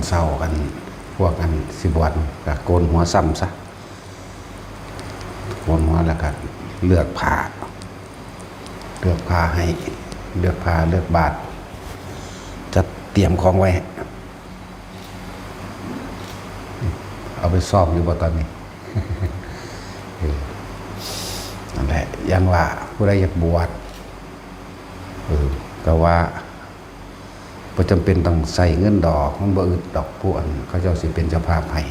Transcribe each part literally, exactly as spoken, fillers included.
เช้ากัน พวกกันสิบวชก็โกนหัวซ้ำซะ โกนหัวแล้วก็เลือกผ้า เลือกผ้าให้ เลือกผ้า เลือกบาตร จัดเตรียมของไว้ เอาไปซ้อมอยู่บ่ตอนนี้ เออ นั่นแหละ ยังว่าผู้ใดอยากบวช เออ ก็ว่าบ่จำเป็นต้องใส่เงินดอก มันบ่อึดดอก ผู้อันเขาเจ้าสิเป็นเจ้าภาพให้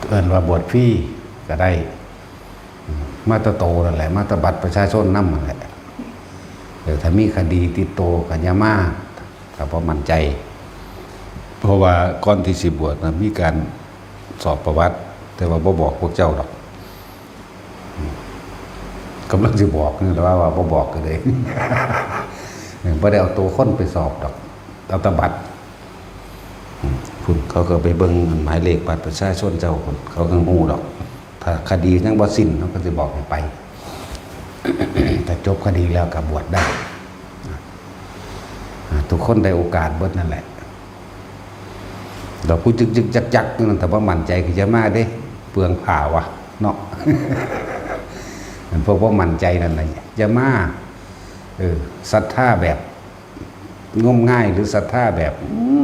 เอิ้นว่าบวชฟรีก็ได้ อืม มาแต่โตนั่นแหละ มาแต่บัตรประชาชนนำนั่นแหละ เออ ถ้ามีคดีติดโตก็อย่ามา ถ้าบ่มั่นใจ เพราะว่าก่อนที่สิบวชนะ มีการสอบประวัติ แต่ว่าบ่บอกพวกเจ้าดอก กำลังสิบอกนี่แหละว่า ว่าบ่บอกก็เลย บ่ได้เอาตัวคนไปสอบดอก เอาแต่บัตร อืม พุ่นเขาก็ไปเบิ่งหมายเลขบัตรประชาชนเจ้าพุ่น เขาก็ฮู้ดอก ถ้าคดียังบ่สิ้น เขาก็สิบอกให้ไป ถ้าจบคดีแล้วก็บวชได้ อ่า ทุกคนได้โอกาสเบิดนั่นแหละ ดอกผู้จึกๆ จักๆ อยู่นั่น ถ้าบ่มั่นใจก็อย่ามาเด้ เปลืองผ้าวะเนาะ อันพวกบ่มั่นใจนั่นน่ะอย่ามา เออ ศรัทธาแบบงมงาย หรือศรัทธาแบบ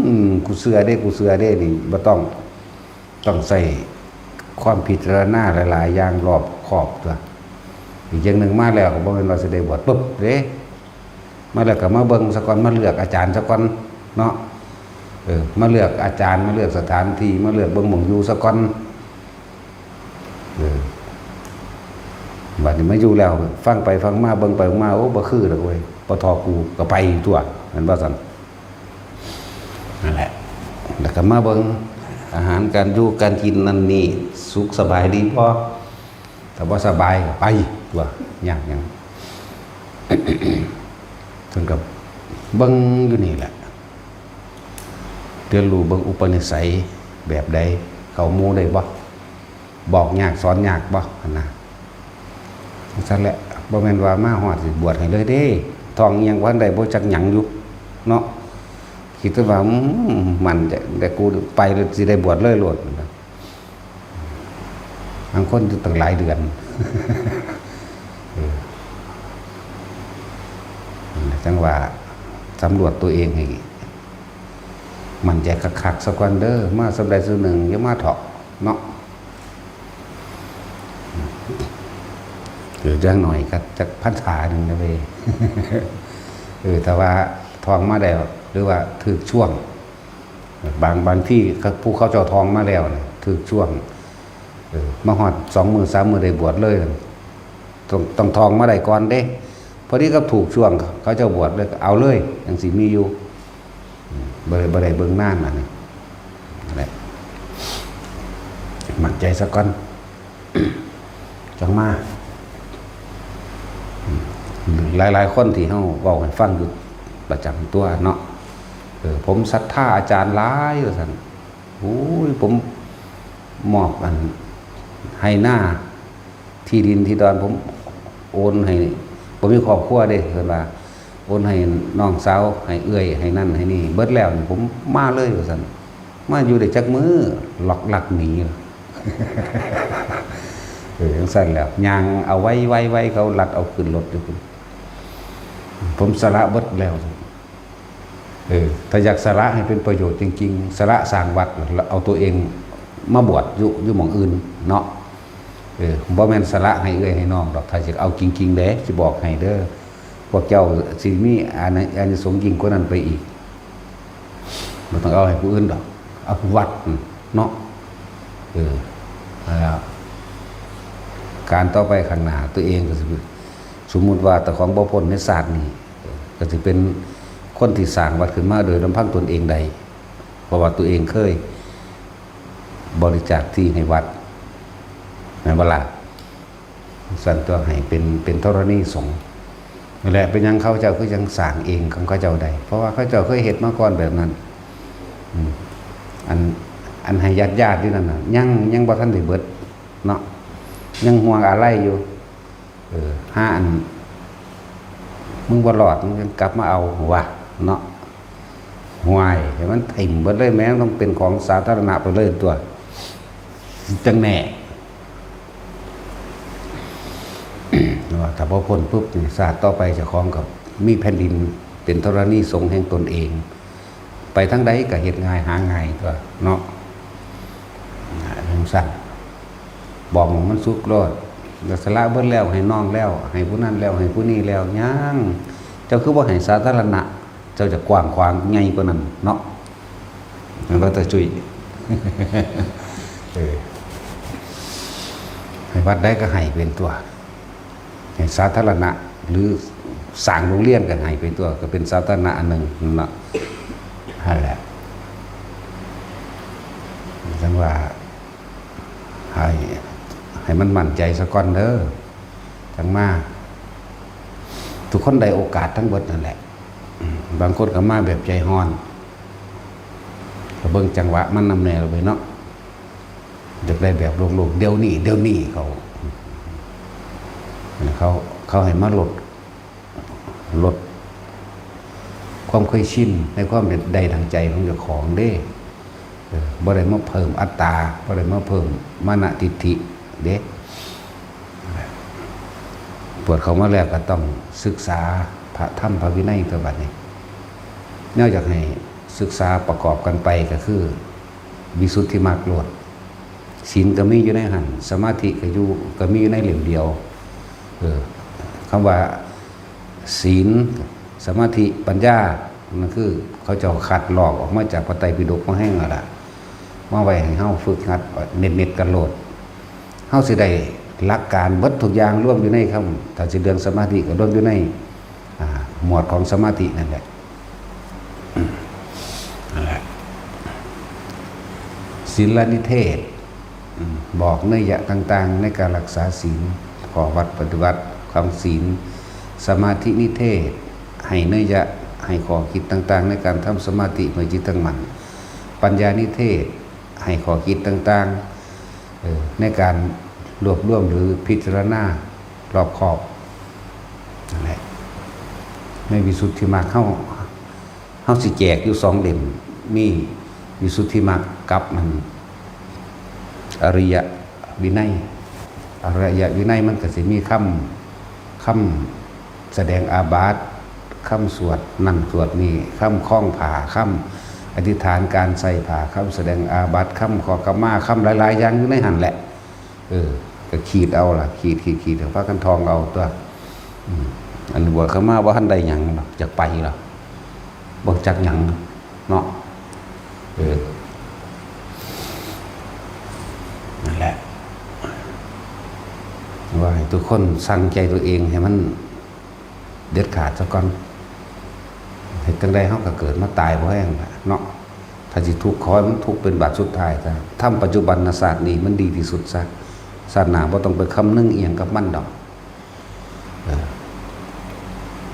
อืม กูเชื่อเด้ กูเชื่อเด้ นี่บ่ต้อง ต้องใช้ความพิจารณาหลายๆ อย่างรอบคอบตัว อีกอย่างหนึ่งมาแล้วก็บ่แม่นว่าสิได้บวชปุ๊บเด้ มาแล้วก็มาเบิ่งซะก่อน มาเลือกอาจารย์ซะก่อนเนาะ เออ มาเลือกอาจารย์ มาเลือกสถานที่ มาเลือกเบิ่งหม่องอยู่ซะก่อน เออ บัดนี้มาอยู่แล้ว ฟังไปฟังมา เบิ่งไปเบิ่งมา โอ้ บ่คือดอกเว้ย บ่ทอกูก็ไปตัว แม่นบ่ซั่น นั่นแหละ แล้วก็มาเบิ่งอาหารการอยู่การกินนั่นนี่ สุขสบายดีบ่ ถ้าบ่สบายก็ไปตัว ยากหยัง เพิ่นก็เบิ่งอยู่นี่แหละ เรียนรู้เบิ่งอุปนิสัยแบบใด เข้าหมู่ได้บ่ บอกยากสอนยากบ่ หั่นนะ จั่งซั้นแหละ บ่แม่นว่ามาฮอดสิบวชให้เลยเด้ ท้องอิหยังบ่ทันได้ บ่จักหยังอยู่ เนาะ คิดแต่ว่า อืม มันจะ แต่กูไปแล้วสิได้บวชเลยโลด บางคนอยู่ตั้งหลายเดือน เออ จั่งว่าสำรวจตัวเองให้มั่นใจคักๆ ซะก่อนเด้อ มาส่ำใดส่ำหนึ่ง อย่ามาเถาะเนาะ เออ อย่างน้อยก็จักพรรษาหนึ่งนะเว้ย เออ แต่ว่าท้องมาแล้ว หรือว่าถืกช่วง บาง บางที่ผู้เขาเจ้าท้องมาแล้วน่ะ ถืกช่วง เออ มาฮอดสองมื้อสามมื้อได้บวชเลย ต้อง ต้องท้องมาได้ก่อนเด้ พอดีกับถูกช่วง เขาเจ้าบวชเลย เอาเลย จั่งซี้มีอยู่ อืม บ่ได้ บ่ได้เบิ่งนานอันนี้ นั่นแหละ มั่นใจซะก่อน จั่งมา อืม หลายๆ คนที่เฮาเว้าให้ฟังอยู่ประจำตัวเนาะ เออ ผมศรัทธาอาจารย์หลาย ว่าซั่น โอ้ย ผมมอบอัน ไฮ่นา ที่ดินที่ดอน ผมโอนให้ ผมมีครอบครัวเด้ เพิ่นว่า โอนให้น้องสาว ให้เอื้อย ให้นั่นให้นี่ เบิดแล้วนี่ ผมมาเลย ว่าซั่น มาอยู่ได้จักมื้อ ล็อกลักหนี เออ จั่งซั้นแหละ ย่างเอาไวๆๆ เขาลัดเอาขึ้นรถอยู่พุ้น ผมสละเบิดแล้ว เออ ถ้าอยากสละให้เป็นประโยชน์จริงๆ สละสร้างวัด แล้วเอาตัวเองมาบวชอยู่ อยู่หม่องอื่นเนาะ เออ บ่แม่นสละให้เอื้อยให้น้องดอก ถ้าสิเอาจริงๆ เด้ สิบอกให้เด้อ พวกเจ้าสิมีอานิ อานิสงส์ยิ่งกว่านั้นไปอีก บ่ต้องเอาให้ผู้อื่นดอก เอาผู้วัดนั่นเนาะ เออ นั่นแหละ การต่อไปข้างหน้าตัวเองก็สิ สมมุติว่าเจ้าของบ่พ้นในชาตินี้ ก็สิเป็นคนที่สร้างวัดขึ้นมาโดยลำพังตนเองได้ เพราะว่าตัวเองเคยบริจาคที่ให้วัด แม่นบ่ล่ะ? ซั่นตัว ให้เป็น เป็นธรณีสงฆ์นั่นแหละ เป็นหยังเขาเจ้าคือจั่งสร้างเองของเขาเจ้าได้ เพราะว่าเขาเจ้าเคยเฮ็ดมาก่อนแบบนั้น อืม อัน อันให้ญาติๆ อยู่นั่นน่ะ ยัง ยังบ่ทันได้เบิดเนาะ ยังห่วงอาลัยอยู่ เออ หาอัน มึงบ่รอด มึงยังกลับมาเอา ว่า เนาะ ห่วย ให้มันถิ่มเบิดเลยแหม ต้องเป็นของสาธารณะไปเลยตัว จั่งแน่ ว่าถ้าบ่พ้นปุ๊บนี่ ชาติต่อไปเจ้าของก็มีแผ่นดินเป็นธรณีสงฆ์แห่งตนเอง ไปทางใดก็เฮ็ดง่ายหาง่ายตัวเนาะ อ่า จั่งซั้น บอกมันสุดโลด แล้วสละเบิดแล้ว ให้น้องแล้ว ให้ผู้นั้นแล้ว ให้ผู้นี้แล้ว ยัง เจ้าคือบ่ให้สาธารณะ เจ้าจะกว้างขวางใหญ่กว่านั้นเนาะ มันก็จะจุย เออ ให้วัดใดก็ให้เป็นตัว ให้สาธารณะ หรือสร้างโรงเรียนก็ให้เป็นตัว ก็เป็นสาธารณะอันหนึ่งเนาะ นั่นแหละ จั่งว่า ให้ ให้มันมั่นใจซะก่อนเด้อ จั่งมา ทุกคนได้โอกาสทั้งเบิดนั่นแหละ อืม บางคนก็มาแบบใจฮ้อน ก็เบิ่งจังหวะมันนำแน่เลยเนาะ อยากได้แบบโลกๆ เดี๋ยวนี้ เดี๋ยวนี้เขา เขา เขาให้มาลด ลดความเคยชินในความเป็นได้ดังใจของเจ้าของเด้ เออ บ่ได้มาเพิ่มอัตตา บ่ได้มาเพิ่มมานะทิฏฐิเด้ บวชเข้ามาแล้วก็ต้องศึกษาพระธรรมพระวินัยตัวบัดนี้ แนวอยากให้ศึกษาประกอบกันไปก็คือ วิสุทธิมรรคโลด ศีลก็มีอยู่ในหั่น สมาธิก็อยู่ ก็มีอยู่ในเล่มเดียว เออ คำว่า ศีล สมาธิ ปัญญา นั่นคือเขาเจ้าคัดลอกออกมาจากพระไตรปิฎกมาแฮงแล้วล่ะ มาไว้ให้เฮาฝึกหัดเม็ดๆ กันโลด เฮาสิได้หลักการเบิดทุกอย่างรวมอยู่ในคำ ถ้าสิเรื่องสมาธิก็รวมอยู่ใน อ่า หมวดของสมาธินั่นแหละ นั่นแหละ ศีลนิเทศ อืม บอกนัยยะต่างๆ ในการรักษาศีล ข้อวัดปฏิบัติของศีล สมาธินิเทศ ให้นัยยะ ให้ข้อคิดต่างๆ ในการทำสมาธิเพื่อจิตตั้งมั่น ปัญญานิเทศ ให้ข้อคิดต่างๆ เอ่อ ในการรวบรวมหรือพิจารณารอบคอบ นั่นแหละ ในวิสุทธิมรรคเฮา เฮาสิแจกอยู่สองเล่ม มีวิสุทธิมรรคกับมัน อริยวินัย อริยวินัยมันก็สิมีคำ คำแสดงอาบัติ คำสวดนั่นสวดนี่ คำคล้องผ้า คำอธิษฐานการใส่ผ้า คำแสดงอาบัติ คำขอขมา คำหลายๆ อย่างอยู่ในหั่นแหละ เออ ก็ขีดเอาล่ะ ขีด ขีด ขีด พากันท่องเอาตัว อืม อันนี้บวชเข้ามาบ่ทันได้หยังหรอก อยากไปหรอก บ่จักหยังเนาะ เออ นั่นแหละ ว่าให้ทุกคนสั่งใจตัวเองให้มันเด็ดขาดซะก่อน เฮ็ดจั่งใดเฮาก็เกิดมาตายบ่แฮงล่ะเนาะ ถ้าสิทุกข์ขอให้มันทุกข์เป็นบาทสุดท้ายซะ ทำปัจจุบันชาตินี้มันดีที่สุดซะ ชาติหน้าบ่ต้องไปคำนึงอิหยังกับมันดอก เออ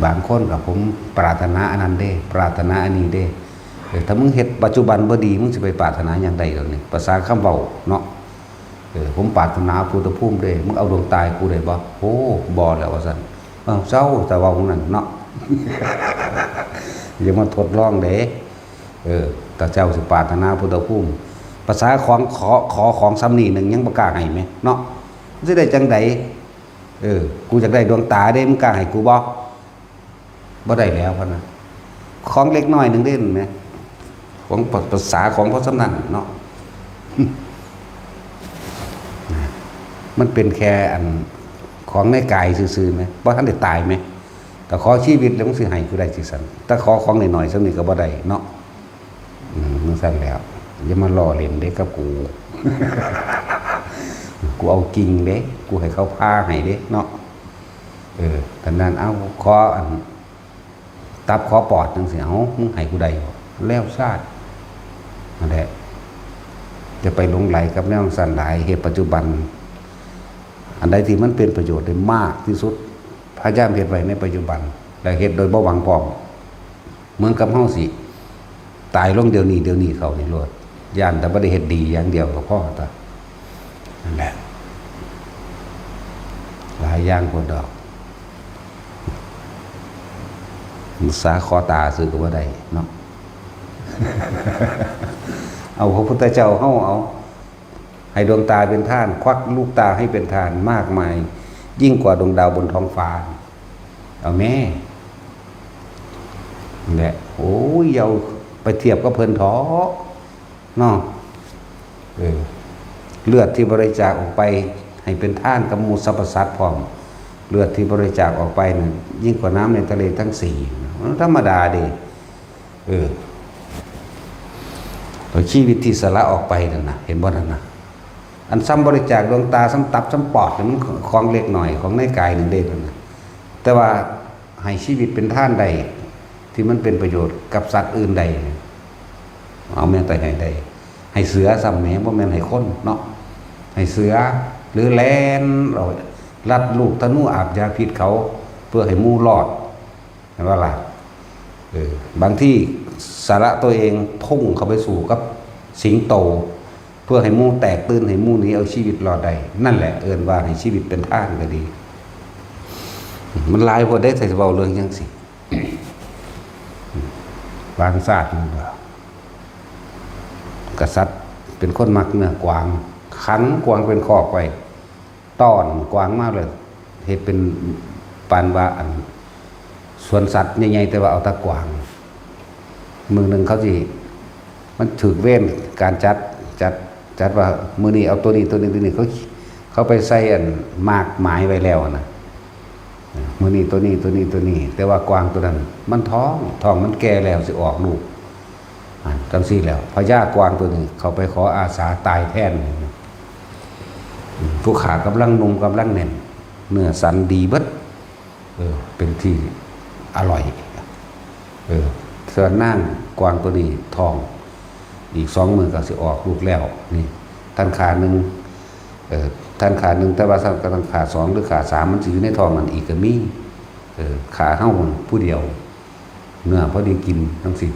บางคนก็ "ผมปรารถนาอันนั้นเด้ ปรารถนาอันนี้เด้" เออ ถ้ามึงเฮ็ดปัจจุบันบ่ดี มึงสิไปปรารถนาหยังได้ดอกนี่ ภาษาคำเว้าเนาะ เออ "ผมปรารถนาพุทธภูมิเด้ มึงเอาดวงตาให้กูได้บ่" "โอ้ บ่แล้ว" ว่าซั่น "เอ้า เจ้า" แต่ว่าพวกนั้นเนาะ อย่ามาทดลองเด้ เออ ถ้าเจ้าสิปรารถนาพุทธภูมิ ภาษาของขอ ขอของส่ำนี้หนึ่งยังบ่กล้าให้แหมเนาะ สิได้จั่งใด เออ "กูอยากได้ดวงตาเด้ มึงกล้าให้กูบ่" บ่ได้แล้วพะนะ ของเล็กน้อยหนึ่งเด้ แหม ของภาษาของพอส่ำนั้นเนาะ มันเป็นแค่อันของในกายซื่อๆ แหม บ่ทันได้ตายแหม แต่ขอชีวิตแล้วมึงสิให้กูได้จั่งซั่น แต่ขอของน้อยๆ ส่ำนี้ก็บ่ได้เนาะ อืม จั่งซั่นแล้ว อย่ามาล้อเล่นเด้กับกู กูเอาจริงเด้ กูให้เขาผ่าให้เด้เนาะ เออ ตอนนั้น "เอ้า ขออัน ตับขอปอดจั่งซี้ เอ้า มึงให้กูได้บ่" แล้วซาด นั่นแหละ อย่าไปหลงใหลกับแนวจั่งซั้นหลาย เฮ็ดปัจจุบัน อันใดที่มันเป็นประโยชน์ได้มากที่สุด พยายามเฮ็ดไว้ในปัจจุบัน และเฮ็ดโดยบ่หวังพร้อม เหมือนกับเฮาสิตายลงเดี๋ยวนี้ เดี๋ยวนี้เข้านี่โลด ย้านแต่บ่ได้เฮ็ดดีอย่างเดียวก็พอตั๊ว นั่นแหละ หลายอย่างโพดดอก สาขอตาซื่อก็บ่ได้เนาะ เอาพระพุทธเจ้าเฮาเอา ให้ดวงตาเป็นทาน ควักลูกตาให้เป็นทานมากมาย ยิ่งกว่าดวงดาวบนท้องฟ้า เอาแม่ และ โอ้ย เอาไปเทียบกับเพิ่นเถาะ เนาะ เออ เลือดที่บริจาคออกไปให้เป็นทานกับหมู่สรรพสัตว์พร้อม เลือดที่บริจาคออกไปนั่นยิ่งกว่าน้ำในทะเลทั้งสี่ มันธรรมดาเด้ เออ แล้วชีวิตที่สละออกไปนั่นน่ะ เห็นบ่นั่นน่ะ อันซ้ำบริจาคดวงตา ซ้ำตับ ซ้ำปอดนี่มันของเล็กน้อยของในกายนั่นเด้นั่นน่ะ แต่ว่าให้ชีวิตเป็นทานได้ ที่มันเป็นประโยชน์กับสัตว์อื่นได้ เอาแม่นแต่ให้ได้ ให้เสือซ้ำแหม บ่แม่นให้คนเนาะ ให้เสือ หรือแล่นเอาลัดลูกธนูอาบยาพิษเขา เพื่อให้หมู่รอด เห็นบ่ล่ะ เออ บางทีสละตัวเองพุ่งเข้าไปสู้กับสิงโต เพื่อให้หมู่แตกตื่น ให้หมู่หนีเอาชีวิตรอดได้ นั่นแหละเอิ้นว่าให้ชีวิตเป็นทานก็ดี มันหลายโพดเด้ ถ้าสิเว้าเรื่องจั่งซี้ บางชาติมันก็ กษัตริย์เป็นคนมักเนื้อกวาง ขังกวางเป็นคอกไว้ ต้อนกวางมาเลย เฮ็ดเป็นปานว่าอัน สวนสัตว์ใหญ่ๆ แต่ว่าเอาแต่กวาง มื้อหนึ่งเขาสิ มันถืกเวรการจัด จัด จัดว่ามื้อนี้เอาตัวนี้ ตัวนี้ ตัวนี้ เขา เขาไปใส่อันหมากหมายไว้แล้วนะ มื้อนี้ตัวนี้ ตัวนี้ ตัวนี้ แต่ว่ากวางตัวนั้น มันท้อง ท้องมันแก่แล้วสิออกลูก อ่ะ จั่งซี้แล้ว พญากวางตัวนี้ เขาไปขออาสาตายแทน ผู้ขากำลังหนุ่มกำลังแน่น เนื้อสันดีเบิด เออ เป็นที่อร่อย เออ ส่วนนางกวางตัวนี้ท้อง อีกสองมื้อก็สิออกลูกแล้ว นี่ ท่านขาหนึ่ง เออ ท่านขาหนึ่ง แต่ว่าท่านก็ต้องขาสองหรือขาสาม มันสิอยู่ในท้องนั่นอีกก็มี เออ ขาเฮาผู้เดียว เนื้อพอดีกินจั่งซี้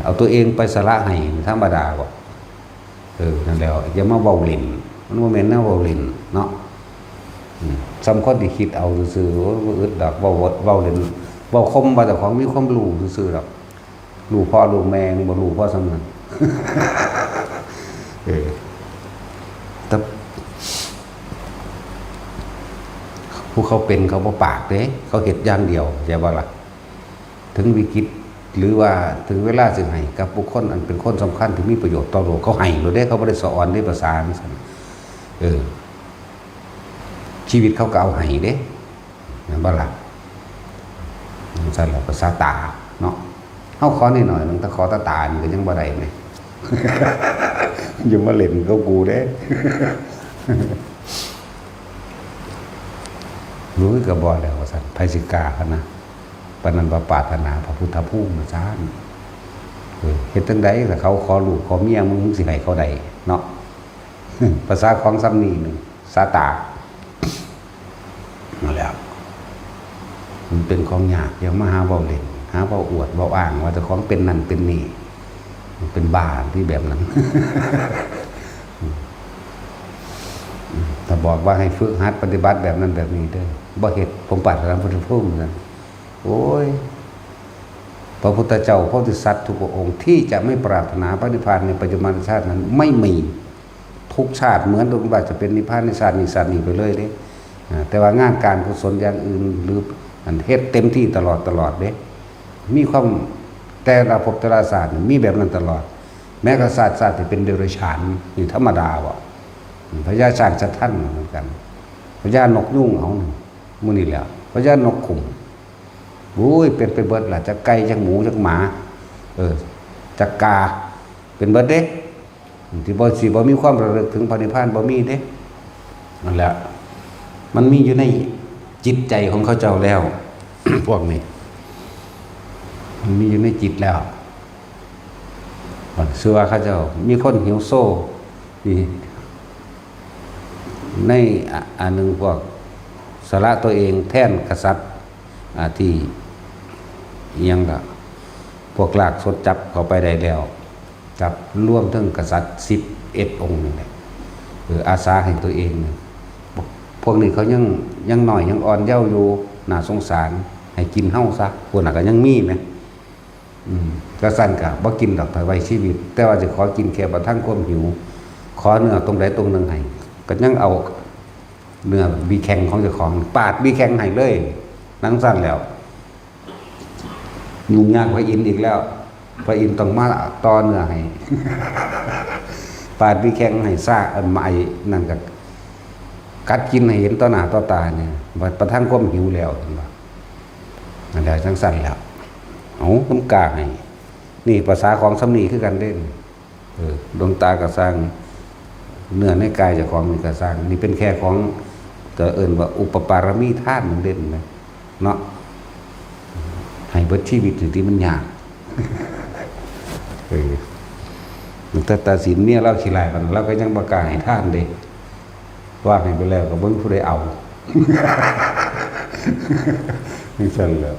เอาตัวเองไปสละให้ธรรมดาบ่ เออ นั่นแหล้ว อย่ามาเว้าเล่น มันบ่แม่นแนวเว้าเล่นเนาะ อืม ส่ำคนที่คิดเอาซื่อๆ โอ้ย บ่อึดดอก เว้า เว้าเล่น เว้าข่มว่าเจ้าของมีความรู้ซื่อๆ ดอก รู้พ่อรู้แม่ บ่รู้พอส่ำนั้น เออ แต่ผู้เขาเป็นเขาบ่ปากเด้ เขาเฮ็ดอย่างเดียว เข้าใจบ่ล่ะ ถึงวิกฤต หรือว่าถึงเวลาสิให้กับบุคคลอันเป็นคนสำคัญที่มีประโยชน์ต่อโลก เขาให้โลดเด้ เขาบ่ได้สะออนเด้ ภาษาจั่งซั้น เออ ชีวิตเขาก็เอาให้เด้ แม่นบ่ล่ะ จั่งซั้นแหละ ภาษาตาเนาะ เฮาขอนิดหน่อยหนึ่ง แต่ขอตาตานี่ก็ยังบ่ได้แหม อย่ามาเล่นกับกูเด้ รู้ก็บ่แล้วว่าซั่น ไผสิกล้าหั้นนะ ปานนั้นว่าปรารถนาพระพุทธภูมิว่าซั่น เออ เฮ็ดจั่งใด๋ ถ้าเขาขอลูกขอเมียมึง มึงสิให้เขาได้เนาะ ภาษาของส่ำนี้หนึ่ง สาตา นั่นแหละ มันเป็นของยาก อย่ามาหาเว้าเล่น หาเว้าอวด เว้าอ้างว่าเจ้าของเป็นนั่นเป็นนี่ มันเป็นบ้าที่แบบนั้น ถ้าบอกว่าให้ฝึกหัดปฏิบัติแบบนั้นแบบนี้เด้อ บ่เฮ็ด ผมปรารถนาพุทธภูมินั่น โอ้ย พระพุทธเจ้าโพธิสัตว์ทุกพระองค์ที่จะไม่ปรารถนาพระนิพพานในปัจจุบันชาตินั้นไม่มี ทุกชาติเหมือนกัน ว่าจะเป็นนิพพานในชาตินี้ชาตินี้ไปเลยเด้ อ่า แต่ว่างานการกุศลอย่างอื่น หรืออันเฮ็ดเต็มที่ตลอดตลอดเด้ มีความ แต่ละภพแต่ละชาตินี่มีแบบนั้นตลอด แม้กระทั่งชาติ ชาติที่เป็นเดรัจฉานนี่ธรรมดาบ่ พญาช้างชะทันเหมือนกัน พญานกยูงเอานี่ หมู่นี่แหละ พญานกขุ่ม โอ้ย เป็นไปเบิดล่ะ จักไก่ จักหมู จักหมา เออ จักกา เป็นเบิดเด้ ที่บ่ สิบ่มีความระลึกถึงพระนิพพานบ่มีเด้ นั่นแหละ มันมีอยู่ในจิตใจของเขาเจ้าแล้ว พวกนี้ มันมีอยู่ในจิตแล้ว บัดเชื่อว่าเขาเจ้ามีคนหิวโซ นี่ ในอะ อันหนึ่งพวกสละตัวเองแทนกษัตริย์ อ่า ที่อิหยังล่ะ พวกลากสดจับเข้าไปได้แล้ว จับรวมทั้งกษัตริย์สิบเอ็ดองค์นี่แหละ เออ อาสาให้ตัวเองนี่ พวกนี้เขายัง ยังน้อย ยังอ่อนเยาว์อยู่ น่าสงสาร ให้กินเฮาซะ พวกนั้นก็ยังมีแหม อืม ก็สั่นกะบ่กินดอก ถ้าไว้ชีวิต แต่ว่าสิขอกินแค่ประทังความหิว ขอเนื้อตรงใดตรงหนึ่งให้ ก็ยังเอาเนื้อบีแข็งของเจ้าของ ปาดบีแข็งให้เลย หนังสั่นแล้ว ยุ่งยากพระอินทร์อีกแล้ว พระอินทร์ต้องมาต่อเนื้อให้ ปาดบีแข็งให้ซ่า เอิ่ม ไอ้นั่นก็กัดกินให้เห็นต่อหน้าต่อตาเนี่ย บัดประทังความหิวแล้ว เห็นบ่ นั่นแหละ จังสั่นแล้ว เอา ผมกล้าให้ นี่ภาษาของส่ำนี้คือกันเด้ เออ ดวงตาก็ซ่าง เนื้อในกายเจ้าของนี่ก็ซ่าง นี่เป็นแค่ของ ก็เอิ้นว่าอุปปารมีทานนั่นเด้นะ เนาะ ให้เบิดชีวิตนี่ติมันยาก เออ แต่ตัดสินเมียลาวขี้ร้ายปานนั้น ลาวก็ยังบ่กล้าให้ทานเด้ ว่าให้ไปแล้วก็บ่มีผู้ใดเอา จังซั่นแหละ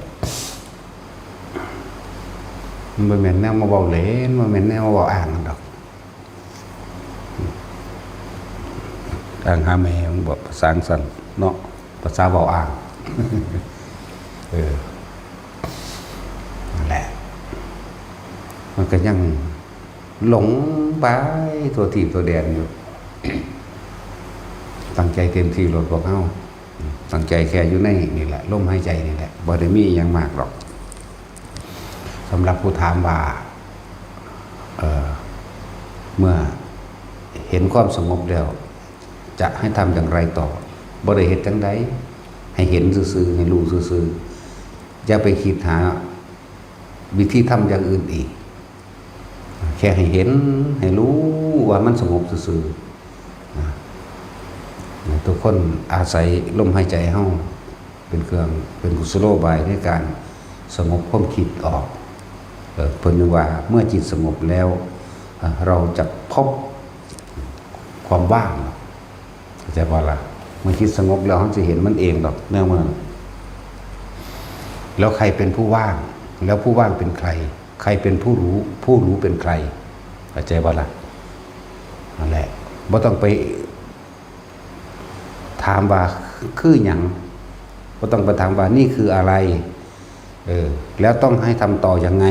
มันบ่แม่นแนวมาเว้าเล่น บ่แม่นแนวมาเว้าอ้างกันดอก อ้างหาแม่ มันบอกภาษาจั่งซั่นเนาะ ภาษาเว้าอ้าง เออ นั่นแหละ มันก็ยังหลงไปทั่วทีปทั่วแดนอยู่ ตั้งใจเต็มที่โลดพวกเฮา ตั้งใจแค่อยู่ในนี่แหละ ลมหายใจนี่แหละ บ่ได้มีอิหยังมากดอก สำหรับผู้ถามว่า เอ่อ เมื่อเห็นความสงบแล้ว จะให้ทำอย่างไรต่อ บ่ได้เฮ็ดจั่งใด ให้เห็นซื่อๆ ให้รู้ซื่อๆ อย่าไปคิดหาวิธีทำอย่างอื่นอีก แค่ให้เห็น ให้รู้ว่ามันสงบซื่อๆ นะ ทุกคนอาศัยลมหายใจเฮาเป็นเครื่อง เป็นกุศโลบายในการสงบความคิดออก เอ่อ เพิ่นว่าเมื่อจิตสงบแล้ว เอ่อ เราจะพบความว่าง เข้าใจบ่ล่ะ เมื่อจิตสงบแล้ว เฮาสิเห็นมันเองดอก แนวมัน แล้วใครเป็นผู้ว่าง แล้วผู้ว่างเป็นใคร ใครเป็นผู้รู้ ผู้รู้เป็นใคร เข้าใจบ่ล่ะ นั่นแหละ บ่ต้องไปถามว่าคือหยัง บ่ต้องไปถามว่านี่คืออะไร เออ แล้วต้องให้ทำต่อยังไง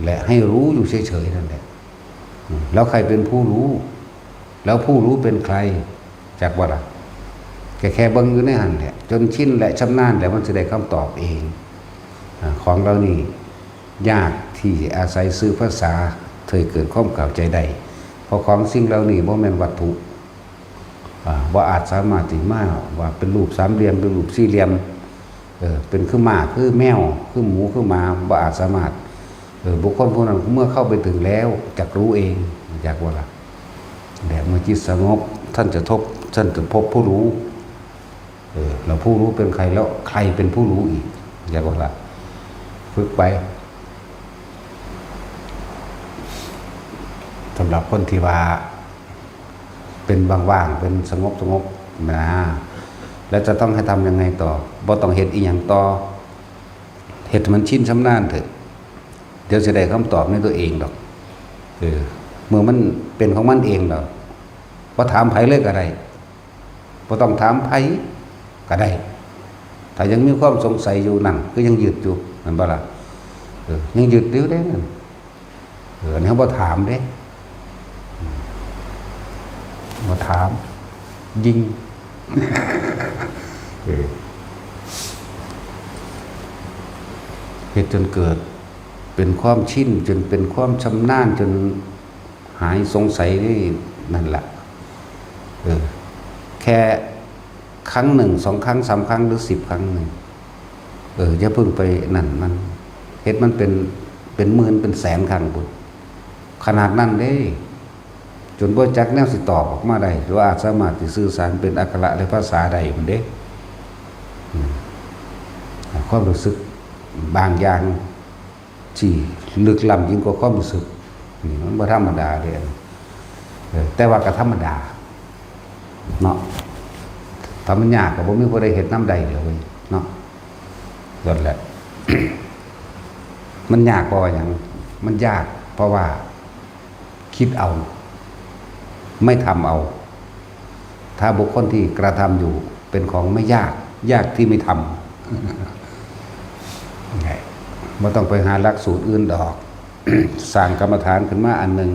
และให้รู้อยู่เฉยๆ นั่นแหละ อืม แล้วใครเป็นผู้รู้ แล้วผู้รู้เป็นใคร จักบ่ล่ะ แค่ แค่เบิ่งอยู่ในหั่นแหละ จนชินและชำนาญแล้วมันสิได้คำตอบเอง อ่า ของเหล่านี้ยากที่อาศัยสื่อภาษาเถิดเกิดความเข้าใจได้ เพราะของสิ่งเหล่านี้บ่แม่นวัตถุ อ่า บ่อาจสามารถที่มาว่าเป็นรูปสามเหลี่ยม เป็นรูปสี่เหลี่ยม เออ เป็นคือหมา คือแมว คือหมู คือหมา บ่อาจสามารถ เออ บุคคลผู้นั้นเมื่อเข้าไปถึงแล้วจักรู้เอง จักบ่ล่ะ แบบเมื่อจิตสงบ ท่านจะทบ ท่านจะพบผู้รู้ เออ แล้วผู้รู้เป็นใคร แล้วใครเป็นผู้รู้อีก จักบ่ล่ะ ฝึกไป สำหรับคนที่ว่า เป็นว่างๆ เป็นสงบๆ นะ แล้วจะต้องให้ทำยังไงต่อ บ่ต้องเฮ็ดอีหยังต่อ เฮ็ดให้มันชินชำนาญเถอะ เดี๋ยวสิได้คำตอบในตัวเองดอก เออ เมื่อมันเป็นของมันเองดอก บ่ถามไผเลยก็ได้ บ่ต้องถามไผก็ได้ ถ้ายังมีความสงสัยอยู่นั่น คือยังยึดอยู่ แม่นบ่ล่ะ เออ ยังยึดอยู่เด้นั่น เออ อันนี้บ่ถามเด้ บ่ถาม ยิง เออ เฮ็ดจนเกิดเป็นความชิน จนเป็นความชำนาญ จนหายสงสัยนี่ นั่นล่ะ เออ แค่ครั้งหนึ่ง สองครั้ง สามครั้ง หรือ สิบครั้งนี่ เออ อย่าเพิ่งไปนั่นมัน เฮ็ดมันเป็น เป็นหมื่น เป็นแสนครั้งพุ้น ขนาดนั้นเด้ จนบ่จักแนวสิตอบออกมาได้ หรือว่าอาจสามารถสิสื่อสารเป็นอักขระและภาษาได้พุ้นเด้ อืม ความรู้สึกบางอย่างที่ลึกล้ำยิ่งกว่าความรู้สึก นี่มันบ่ธรรมดาเด้ เออ แต่ว่าก็ธรรมดา เนาะ ถ้ามันยากก็บ่มีผู้ใดเฮ็ดนำได้เลยเว้ย เนาะ นั่นแหละ มันยากเพราะว่าหยัง มันยากเพราะว่าคิดเอา ไม่ทำเอา ถ้าบุคคลที่กระทำอยู่เป็นของไม่ยาก ยากที่ไม่ทำ ไง บ่ต้องไปหาหลักสูตรอื่นดอก สร้างกรรมฐานขึ้นมาอันหนึ่ง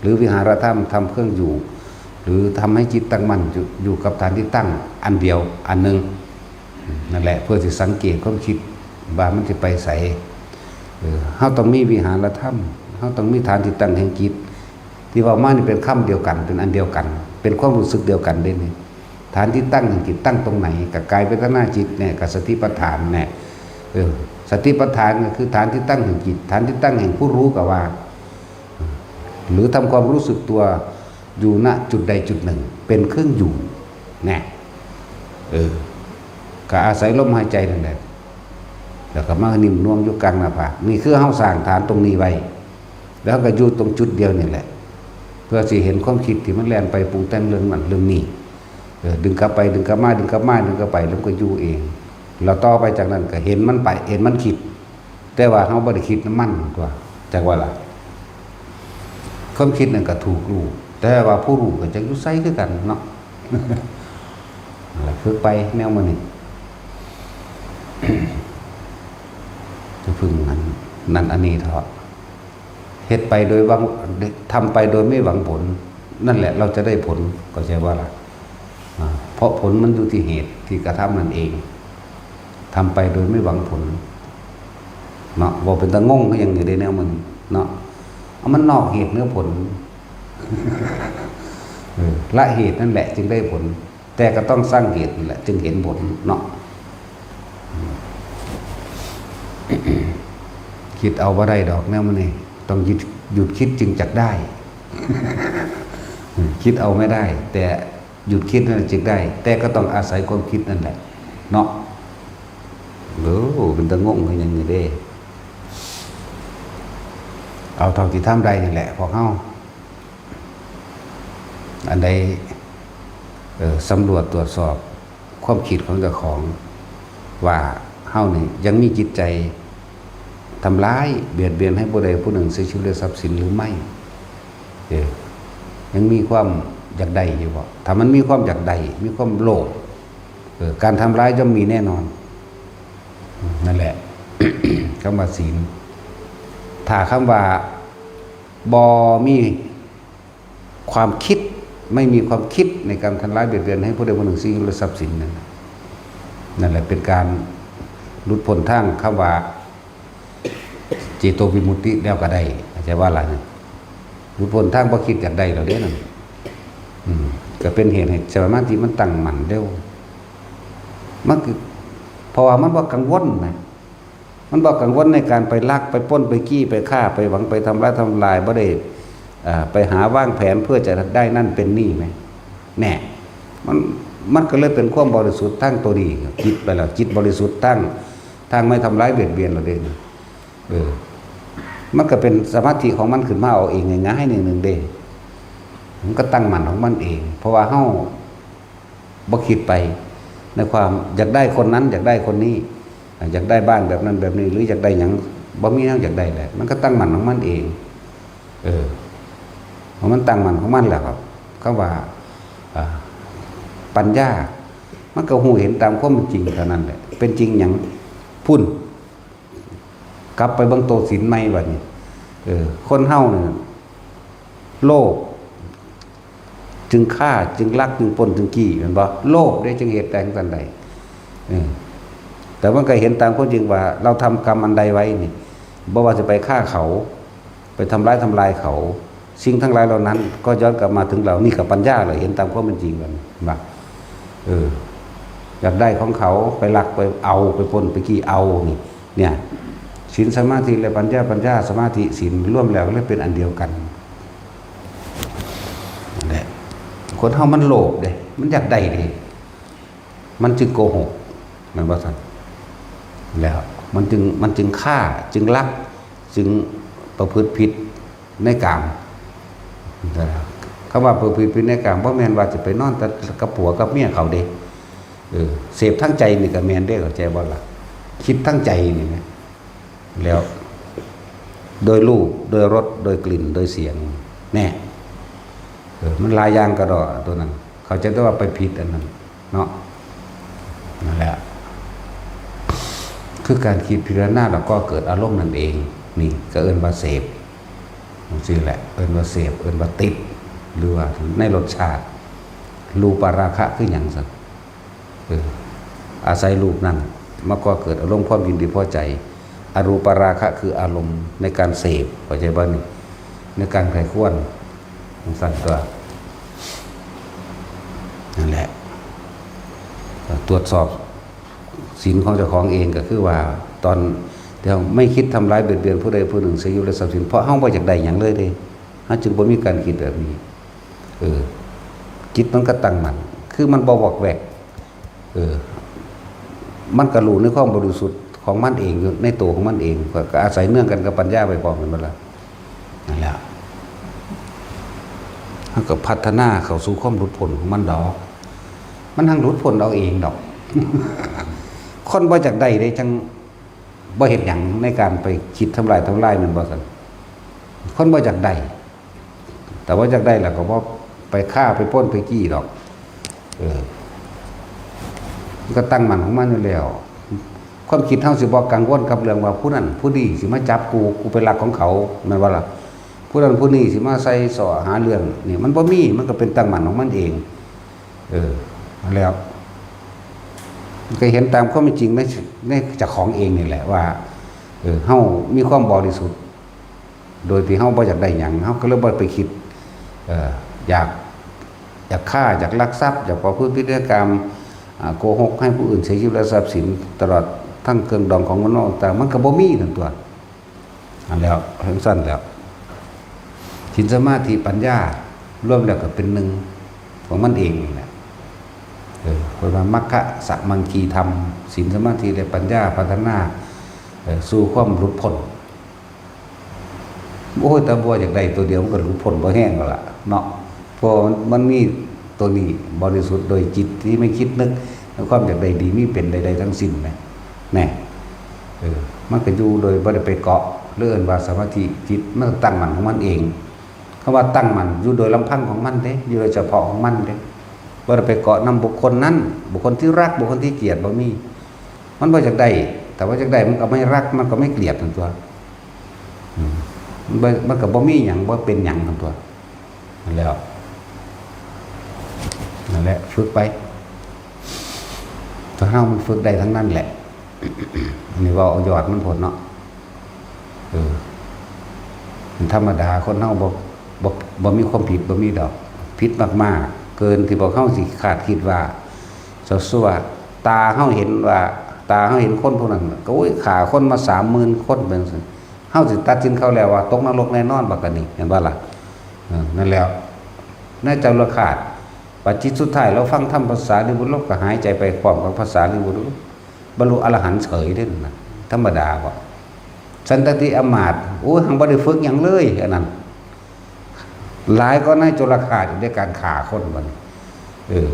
หรือวิหารธรรมทำเครื่องอยู่ หรือทำให้จิตตั้งมั่นอยู่อยู่กับฐานที่ตั้งอันเดียวอันหนึ่ง นั่นแหละ เพื่อสิสังเกตความคิดว่ามันสิไปไส เออ เฮาต้องมีวิหารธรรม เฮาต้องมีฐานที่ตั้งแห่งจิต ที่เว้ามานี่เป็นคำเดียวกัน เป็นอันเดียวกัน เป็นความรู้สึกเดียวกันเด้นี่ ฐานที่ตั้งแห่งจิตตั้งตรงไหน กับกายเวทนาจิตเนี่ย กับสติปัฏฐานเนี่ย เออ สติปัฏฐานก็คือฐานที่ตั้งแห่งจิต ฐานที่ตั้งแห่งผู้รู้ก็ว่า หรือทำความรู้สึกตัวอยู่ณจุดใดจุดหนึ่ง เป็นเครื่องอยู่ เนี่ย เออ ก็อาศัยลมหายใจนั่นแหละ แล้วก็มานิ่มนวลอยู่กลางหน้าผาก นี่คือเฮาสร้างฐานตรงนี้ไว้ แล้วก็อยู่ตรงจุดเดียวนี่แหละ เพื่อสิเห็นความคิดที่มันแล่นไปปรุงแต่งเรื่องนั้นเรื่องนี้ เออ ดึงกลับไป ดึงกลับมา ดึงกลับมา ดึงกลับไป แล้วมันก็อยู่เอง แล้วต่อไปจากนั้นก็เห็นมันไป เห็นมันคิด แต่ว่าเฮาบ่ได้คิดนำมันตัว จักว่าล่ะ ความคิดนั่นก็ถูกรู้ แต่ว่าผู้รู้ก็จักอยู่ไสคือกันเนาะ นั่นล่ะ ฝึกไปแนวมื้อนี้ จะพึ่งอันนั้นอันนี้เถาะ เฮ็ดไปโดยหวัง ทำไปโดยไม่หวังผล นั่นแหละเราจะได้ผล เข้าใจบ่ล่ะ อ่า เพราะผลมันอยู่ที่เหตุที่กระทำนั่นเอง ทำไปโดยไม่หวังผล เนาะ เว้าเป็นตางงคือหยังอยู่เด้แนวมัน เนาะ เอามันนอกเหตุเหนือผล เออ ละเหตุนั่นแหละจึงได้ผล แต่ก็ต้องสร้างเหตุนั่นแหละ จึงเห็นผลเนาะ คิดเอาบ่ได้ดอกแนวมันนี่ ต้องหยุด หยุดคิดจึงจักได้ คิดเอาไม่ได้ แต่หยุดคิดนั่นจึงได้ แต่ก็ต้องอาศัยความคิดนั่นแหละ เนาะ โอ้ เป็นตางงคือหยังอยู่เด้ เอาเท่าที่ทำได้นี่แหละ พวกเฮา อันใด เอ่อ สำรวจตรวจสอบความคิดของเจ้าของ ว่าเฮานี่ยังมีจิตใจทำร้ายเบียดเบียนให้ผู้ใดผู้หนึ่งเสียชีวิตและทรัพย์สินหรือไม่ เออ ยังมีความอยากได้อยู่บ่ ถ้ามันมีความอยากได้ มีความโลภ เออ การทำร้ายย่อมมีแน่นอน นั่นแหละ คำว่าศีล ถ้าคำว่าบ่มีความคิด ไม่มีความคิดในการทำร้ายเบียดเบียนให้ผู้ใดผู้หนึ่งเสียชีวิตและทรัพย์สินนั่นน่ะ นั่นแหละเป็นการหลุดพ้นทางคำว่า เจโตวิมุตติแล้วก็ได้ เข้าใจว่าล่ะ หลุดพ้นทางบ่คิดอยากได้แล้วเด้นั่น อืม ก็เป็นเหตุให้สมาธิมันตั้งมั่นเร็ว มันคือ เพราะว่ามันบ่กังวลนะ มันบ่กังวลในการไปลัก ไปปล้น ไปจี้ ไปฆ่า ไปหวัง ไปทำร้าย ทำลาย บ่ได้ อ่า ไปหาวางแผนเพื่อจะได้นั่นเป็นนี่ไหม แน่ มัน มันก็เลยเป็นความบริสุทธิ์ทางตัวนี้ จิตไปแล้ว จิตบริสุทธิ์ทาง ทางไม่ทำร้ายเบียดเบียนเราเด้ เออ มันก็เป็นสมาธิของมันขึ้นมาเอาเองง่ายๆ นิดนึงเด้ มันก็ตั้งมั่นของมันเอง เพราะว่าเฮาบ่คิดไป ในความอยากได้คนนั้น อยากได้คนนี้ อยากได้บ้านแบบนั้นแบบนี้ หรืออยากได้หยัง บ่มีแนวอยากได้แหละ มันก็ตั้งมั่นของมันเอง เออ พอมันตั้งมั่นของมันแล้วครับ คำว่า อ่า ปัญญา มันก็ฮู้เห็นตามความเป็นจริงเท่านั้นแหละ เป็นจริงหยัง พุ้น กลับไปเบิ่งโตศีลใหม่บัดนี้ เออ คนเฮานี่ โลภ จึงฆ่า จึงลัก จึงปล้น จึงจี้ แม่นบ่ โลภเด้ จึงเฮ็ดได้จั่งซั้นได้ เออ แต่มันก็เห็นตามความจริงว่า เราทำกรรมอันใดไว้นี่ บ่ว่าจะไปฆ่าเขา ไปทำร้ายทำลายเขา สิ่งทั้งหลายเหล่านั้น ก็ย้อนกลับมาถึงเรา นี่ก็ปัญญาแหละ เห็นตามความเป็นจริงกัน ว่า เออ อยากได้ของเขา ไปลัก ไปเอา ไปปล้น ไปจี้เอา นี่ เนี่ย ศีลสมาธิและปัญญา ปัญญา สมาธิ ศีล รวมแล้วเลยเป็นอันเดียวกัน นั่นแหละ คนเฮามันโลภเด้ มันอยากได้เด้ มันจึงโกหก แม่นบ่ซั่น แล้ว มันจึง มันจึงฆ่า จึงลัก จึงประพฤติผิดในกาม คำว่าประพฤติผิดในกาม บ่แม่นว่าจะไปนอนแต่กับผัวกับเมียเขาเด้ เออ เสพทางใจนี่ก็แม่นเด้ เข้าใจบ่ล่ะ คิดทางใจนี่นะ แล้ว โดยรูป โดยรส โดยกลิ่น โดยเสียง แน่ เออ มันหลายอย่างกะด้อตัวนั้น เข้าใจแต่ว่าไปผิดอันนั้น เนาะ นั่นแหละ ค คือการคิดพิจารณาแล้วก็เกิดอารมณ์นั่นเอง นี่ก็เอิ้นว่าเสพจังซี่แหละ เอิ้นว่าเสพ เอิ้นว่าติด หรือว่าในรสชาติ รูปาราคะคือหยังซั่น เออ อาศัยรูปนั้นมาก่อเกิดอารมณ์ความยินดีพอใจ อรูปาราคะคืออารมณ์ในการเสพ เข้าใจบ่นี่ ในการใคร่ครวญจังซั่นตั๊ว นั่นแหละ ตรวจสอบศีลของเจ้าของเองก็คือว่า ตอนที่เฮาไม่คิดทำร้ายเบียดเบียนผู้ใดผู้หนึ่งเสียชีวิตและทรัพย์สิน เพราะเฮาบ่อยากได้หยังเลยเด้ เฮาจึงบ่มีการคิดแบบนี้ เออ จิตมันก็ตั้งมั่น คือมันบ่วอกแวก เออ มันก็รู้ในความบริสุทธิ์ของมันเองอยู่ในตัวของมันเอง ก็ ก็อาศัยเนื่องกันกับปัญญาไปพร้อมกันหมดละ นั่นแหละ มันก็พัฒนาเข้าสู่ความหลุดพ้นของมันดอก มันทั้งหลุดพ้นเอาเองดอก คนบ่อยากได้เด้จังบ่เฮ็ดหยังในการไปคิดทำลายทำลาย แม่นบ่ซั่น คนบ่อยากได้ แต่ว่าอยากได้แล้วก็บ่ไปฆ่าไปปล้นไปจี้ดอก เออ มันก็ตั้งมั่นของมันอยู่แล้ว ความคิดเฮาสิบ่กังวลกับเรื่องว่าผู้นั้นผู้นี้สิมาจับกู กูไปลักของเขา แม่นบ่ล่ะ ผู้นั้นผู้นี้สิมาใส่ซ้อหาเรื่อง นี่มันบ่มี มันก็เป็นตั้งมั่นของมันเอง เออ นั่นแล้ว ก็เห็นตามความเป็นจริงใน ในเจ้าของเองนี่แหละว่า เออ เฮามีความบริสุทธิ์ โดยที่เฮาบ่อยากได้หยัง เฮาก็เลยบ่ไปคิด เอ่อ อยาก อยากฆ่า อยากลักทรัพย์ อยากประพฤติผิดในกาม อ่า โกหกให้ผู้อื่นเสียชีวิตและทรัพย์สิน ตลอดทั้งเครื่องดองของมโนต่าง มันก็บ่มีนั่นตั๊ว อันแล้วจังซั่นแล้ว ศีลสมาธิปัญญารวมแล้วก็เป็นหนึ่งของมันเองนี่แหละ เออ เพิ่นว่ามัคคะสมังคีธรรม ศีลสมาธิและปัญญาพัฒนา เอ่อ สู่ความหลุดพ้น โอ้ย แต่บ่อยากได้ตัวเดียวมันก็หลุดพ้นบ่แห้งแล้วล่ะเนาะ เพราะมัน มันมีตัวนี้บริสุทธิ์โดยจิตที่ไม่คิดนึก และความอยากได้ดีมีเป็นใดๆทั้งสิ้นแหม แน่ เออ มันก็อยู่โดยบ่ได้ไปเกาะ หรือเอิ้นว่าสมาธิ จิตมันตั้งมั่นของมันเอง คำว่าตั้งมั่นอยู่โดยลำพังของมันเด้ อยู่โดยเฉพาะของมันเด้ บ่ได้ไปเกาะนำบุคคลนั้น บุคคลที่รัก บุคคลที่เกลียด บ่มี มันบ่อยากได้ แต่ว่าอยากได้มันก็ไม่รัก มันก็ไม่เกลียดนั่นตั๊ว อืม มันบ่ มันก็บ่มีหยัง บ่เป็นหยังนั่นตั๊ว นั่นแหล้ว นั่นแหละ ฝึกไป ตัวเฮามันฝึกได้ทั้งนั้นแหละ อันนี้เว้าเอายอดมันโพดเนาะ เออ เป็นธรรมดา คนเฮาบ่ บ่ บ่มีความผิด บ่มีดอก ผิดมากๆ เกินที่พวกเฮาสิคาดคิดว่า เจ้าซั่ว ตาเฮาเห็นว่า ตาเฮาเห็นคนผู้นั้นก็ โอ้ย ฆ่าคนมาสามหมื่นคนเป็นจั่งซี้ เฮาสิตัดสินเขาแล้วว่าตกนรกแน่นอน บักอันนี้ เห็นบ่ล่ะ เออ นั่นแหล้ว ในจตุรคาส บัดจิตสุดท้ายเราฟังธรรมพระสารีบุตร เราก็หายใจไปพร้อมกับพระสารีบุตร บรรลุอรหันต์เฉยเด้นั่นน่ะ ธรรมดาบ่ สันตติอำมาตย์ โอ้ย หังบ่ได้ฝึกหยังเลย อันนั้น หลายกว่าในจตุรคาสอยู่ในการฆ่าคนบัดนี้ เออ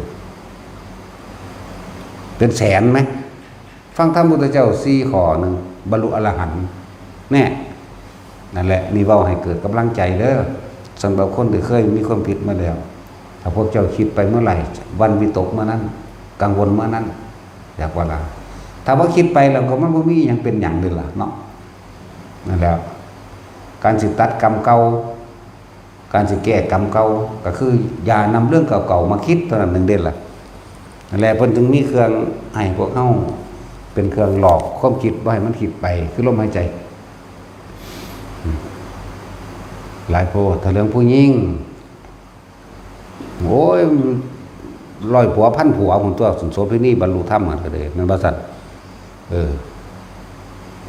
เป็นแสนไหม ฟังธรรมพุทธเจ้าสี่ข้อหนึ่ง บรรลุอรหันต์ แน่ นั่นแหละ นี่เว้าให้เกิดกำลังใจเด้อ สำหรับคนที่เคยมีความผิดมาแล้ว ถ้าพวกเจ้าคิดไปเมื่อไหร่ หวั่นวิตกเมื่อนั้น กังวลเมื่อนั้น อยากว่าล่ะ ถ้าบ่คิดไปแล้วก็มันบ่มีหยังเป็นหยังเลยล่ะเนาะ นั่นแหละ การสิตัดกรรมเก่า การสิแก้กรรมเก่า ก็คืออย่านำเรื่องเก่าๆมาคิดเท่านั้นหนึ่งเด้ล่ะ นั่นแหละ เพิ่นจึงมีเครื่องให้พวกเฮา เป็นเครื่องหลอกความคิดบ่ให้มันคิดไป คือลมหายใจ หลายโพด ถ้าเรื่องผู้หญิง โอ้ย ร้อยผัวพันผัวพุ้นตั๊ว สุนโสเภณีบรรลุธรรมกันก็เลย แม่นบ่ซั่น เออ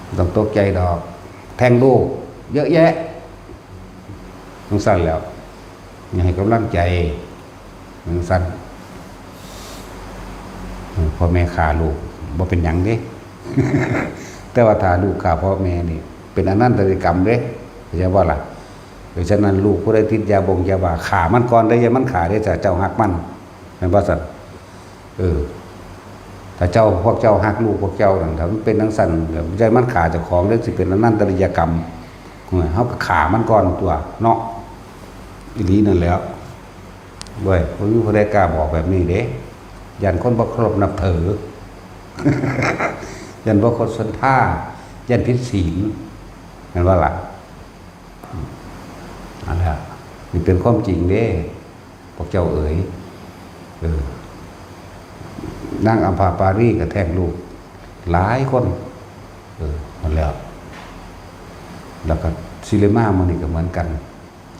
บ่ต้องตกใจดอก แท้งลูก เยอะแยะ จั่งซั่นแหล้ว อย่าให้กำลังใจ จั่งซั่น เออ พ่อแม่ฆ่าลูก บ่เป็นหยังเด้ แต่ว่าถ้าลูกฆ่าพ่อแม่นี่ เป็นอนันตริยกรรมเด้ เข้าใจบ่ล่ะ เพราะฉะนั้นลูกผู้ใดติดยาบงยาบ้า ฆ่ามันก่อนเด้อ อย่ามันฆ่าเด้อ ถ้าเจ้าฮักมัน แม่นบ่ซั่น เออ ถ้าเจ้า พวกเจ้าฮักลูกพวกเจ้านั่น ถ้ามันเป็นจั่งซั่น อย่ามันฆ่าเจ้าของเด้อ สิเป็นอนันตริยกรรม เฮาก็ฆ่ามันก่อนตั๊วเนาะ อีหลีนั่นแหล้ว เว้ย บ่มีผู้ใดกล้าบอกแบบนี้เด้ ย้านคนบ่เคารพนับถือ ย่านบ่ครบศรัทธา ย่านผิดศีล แม่นบ่ล่ะ? อันนั้นนี่เป็นความจริงเด้ พวกเจ้าเอ๋ย เออ นางอัมพาปารีก็แท้งลูกหลายคน เออ หมดแล้ว แล้วก็สิริมามื้อนี้ก็เหมือนกัน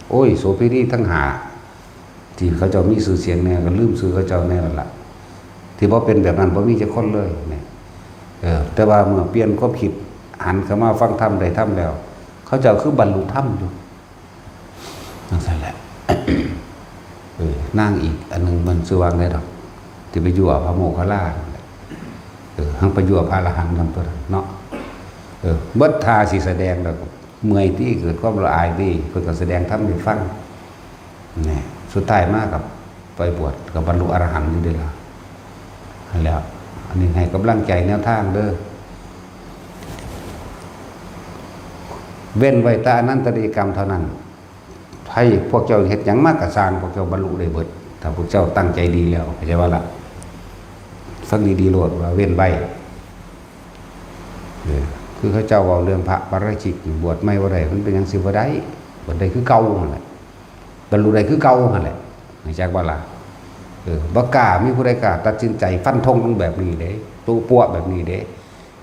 โอ้ย โสเภณีทั้งห้า ที่เขาเจ้ามีชื่อเสียงแน่ ก็ลืมชื่อเขาเจ้าแน่นั่นล่ะ ที่บ่เป็นแบบนั้นบ่มีจักคนเลยเนี่ย เออ แต่ว่าเมื่อเปลี่ยนความคิด หันเข้ามาฟังธรรม ได้ธรรมแล้ว เขาเจ้าคือบรรลุธรรมอยู่ จั่งซั้นแหละ เออ นางอีกอันหนึ่งมันชื่อว่าไงดอก ที่ไปยั่วพระโมคคัลลานั่นแหละ เออ หั้งไปยั่วพระอรหันต์นำตัวนั้นเนาะ เออ เบิดท่าสิแสดงแล้วก็เมื่อยติ เกิดความละอายติ เพิ่นก็แสดงธรรมให้ฟัง นี่ สุดท้ายมากับไปบวช ก็บรรลุอรหันต์อยู่เด้ล่ะ นั่นแหละ อันนี้ให้กำลังใจแนวทางเด้อ เว้นไว้แต่อนันตริยกรรมเท่านั้น ให้พวกเจ้าเฮ็ดหยังมากะซ่าง พวกเจ้าบรรลุได้เบิด ถ้าพวกเจ้าตั้งใจดีแล้ว เข้าใจบ่ล่ะ? ฟังดีๆโลดว่าเว้นไว้ เออ คือเขาเจ้าเว้าเรื่องพระปาราชิก บวชใหม่บ่ได้ มันเป็นหยังสิบ่ได้ บวชได้คือเก่าหั่นแหละ บรรลุได้คือเก่าหั่นแหละ รู้จักบ่ล่ะ? เออ บ่กล้า มีผู้ใดกล้าตัดสินใจฟันธงลงแบบนี้เด้ ตุ๊ปัวแบบนี้เด้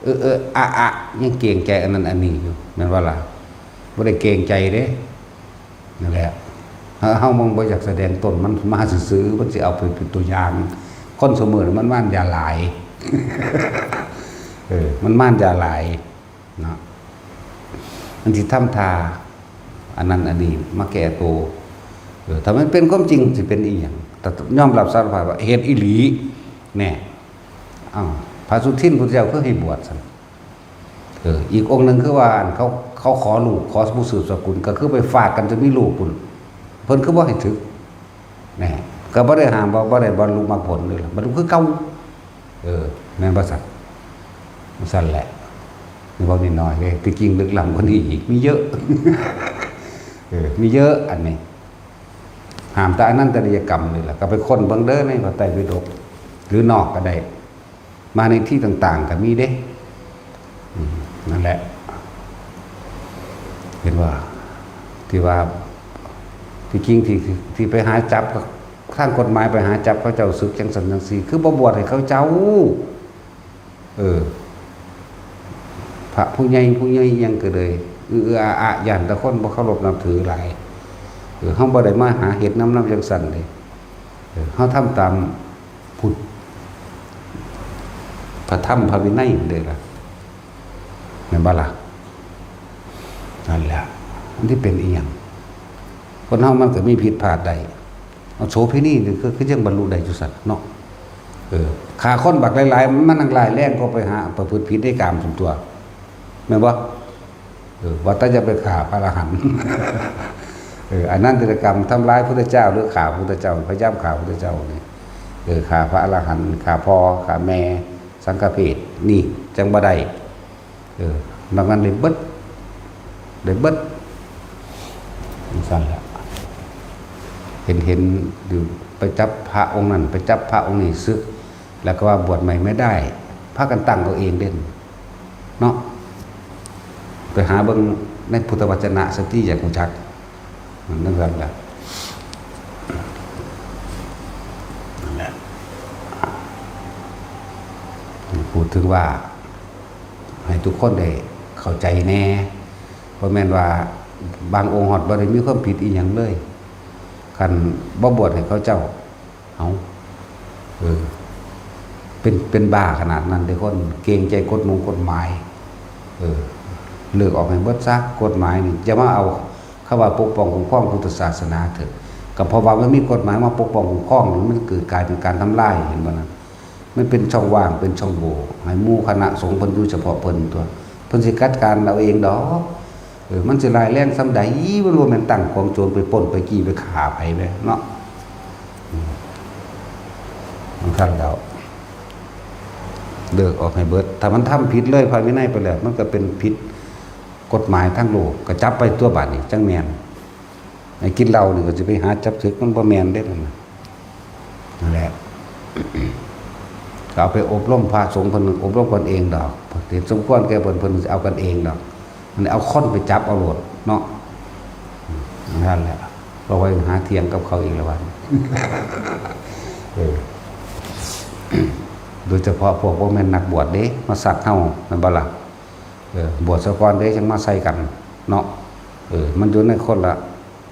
เออ เออ อะ อะ ยังเกรงใจอันนั้นอันนี้อยู่ แม่นบ่ล่ะ? บ่ได้เกรงใจเด้ นั่นแหละ เฮา เฮามันบ่อยากแสดงตน มันมาซื่อๆ มันสิเอาไปเป็นตัวอย่าง คนซุมื้อนี่มันมานยาหลาย เออ มันมานยาหลาย เนาะ มันสิทำท่า อันนั้นอันนี้มาแก้ตัว เออ ถ้ามันเป็นความจริงสิเป็นอีหยัง แต่ยอมรับสารภาพว่าเฮ็ดอีหลี แน่ อ้าว พระสุทินพุทธเจ้าคือให้บวชซั่น เออ อีกองค์หนึ่งคือว่าอันเขา เขาขอลูก ขอผู้สืบสกุล ก็คือไปฝากกันจะมีลูกพุ้น เพิ่นคือบ่ให้ถืก แน่ ก็บ่ได้ห้ามว่าบ่ได้บรรลุมรรคผลเลยล่ะ บรรลุคือเก่า เออ แม่นบ่ซั่น? ซั่นแหละ นี่เว้านิดหน่อยเด้ ที่จริงลึกล้ำกว่านี้อีก มีเยอะ เออ มีเยอะอันนี้ ห้ามแต่อนันตริยกรรมนี่แหละ ก็ไปค้นเบิ่งเด้อในพระไตรปิฎก หรือนอกก็ได้ มาในที่ต่างๆ ก็มีเด้ อืม นั่นแหละ เห็นว่า ที่ว่า ที่จริงที่ ที่ไปหาจับ ทางกฎหมายไปหาจับเขาเจ้าสึกจังซั่นจังซี่ คือบ่บวชให้เขาเจ้า เออ พระผู้ใหญ่ผู้ใหญ่อิหยังก็เลย อือๆ อาๆ ย้านแต่คนบ่เคารพนับถือหลาย เออ เฮาบ่ได้มาหาเฮ็ดนำ นำจังซั่นเด้ เออ เฮาทำตามพุทธ พระธรรมพระวินัยเด้ล่ะ แม่นบ่ล่ะ? นั่นแหละ มันสิเป็นอีหยัง? คนเฮามันก็มีผิดพลาดได้ เอาโสเภณีนี่คือ คือยังบรรลุได้อยู่ซั่นเนาะ เออ ฆ่าคนบักหลายๆ มันยังร้ายแรงกว่าไปหาประพฤติผิดในกามซั่นตั่ว แม่นบ่? เออ ว่าแต่จะไปฆ่าพระอรหันต์ เออ อนันตริยกรรม ทำร้ายพุทธเจ้า หรือฆ่าพุทธเจ้า พยายามฆ่าพุทธเจ้านี่ เออ ฆ่าพระอรหันต์ ฆ่าพ่อ ฆ่าแม่ สังฆเพศ นี่จั่งบ่ได้ เออ นอกนั้นได้เบิด ได้เบิด จั่งซั่นล่ะ เห็น เห็นอยู่ ไปจับพระองค์นั้น ไปจับพระองค์นี้สึก แล้วก็ว่าบวชใหม่ไม่ได้ พากันตั้งเอาเองเด้ เนาะ ไปหาเบิ่งในพุทธวจนะ สติอยากรู้จัก มันนั่นแหละ นั่นแหละ พูดถึงว่า ให้ทุกคนได้เข้าใจแน่ บ่แม่นว่าบางองค์ฮอดบ่ได้มีความผิดอีหยังเลย คันบ่บวชให้เขาเจ้า เอ้า เออ เป็น เป็นบ้าขนาดนั้นเด้คน เกรงใจกฎหมงกฎหมาย เออ เลิกออกให้เบิดซะ กฎหมายนี่ อย่ามาเอาคำว่าปกป้องคุ้มครองพุทธศาสนาเถอะ ก็เพราะว่ามันมีกฎหมายมาปกป้องคุ้มครองนี่ มันเกิดกลายเป็นการทำลาย เห็นบ่นะ? มันเป็นช่องว่าง เป็นช่องโหว่ ให้หมู่คณะสงฆ์เพิ่นอยู่เฉพาะเพิ่นตั๊ว เพิ่นสิจัดการเอาเองดอก เออ มันสิร้ายแรงส่ำใด มันบ่แม่นตั้งกองโจรไปปล้นไปจี้ไปฆ่าไผแหมเนาะ อืม จั่งซั่นแล้ว เลิกออกให้เบิด ถ้ามันทำผิดเลยพระวินัยไปแล้ว มันก็เป็นผิดกฎหมายทางโลก ก็จับไปตั๊วบาดนี้ จั่งแม่น ไอ้กินเหล้านี่ก็สิไปหาจับสึก มันบ่แม่นเด้นั่นน่ะ นั่นแหละ ก็เอาไปอบรมพระสงฆ์ เพิ่นอบรมกันเองดอก เห็นสมควรแก่เพิ่น เพิ่นสิเอากันเองดอก มันเอาคนไปจับเอาโลดเนาะ นั่นแหละ บ่ไว้หาเถียงกับเขาอีกแล้ววัน เออ โดยเฉพาะพวกบ่แม่นนักบวชเด้ มาซักเฮา แม่นบ่ล่ะ เออ บวชซะก่อนเด้ จั่งมาใส่กันเนาะ เออ มันอยู่ในคนละ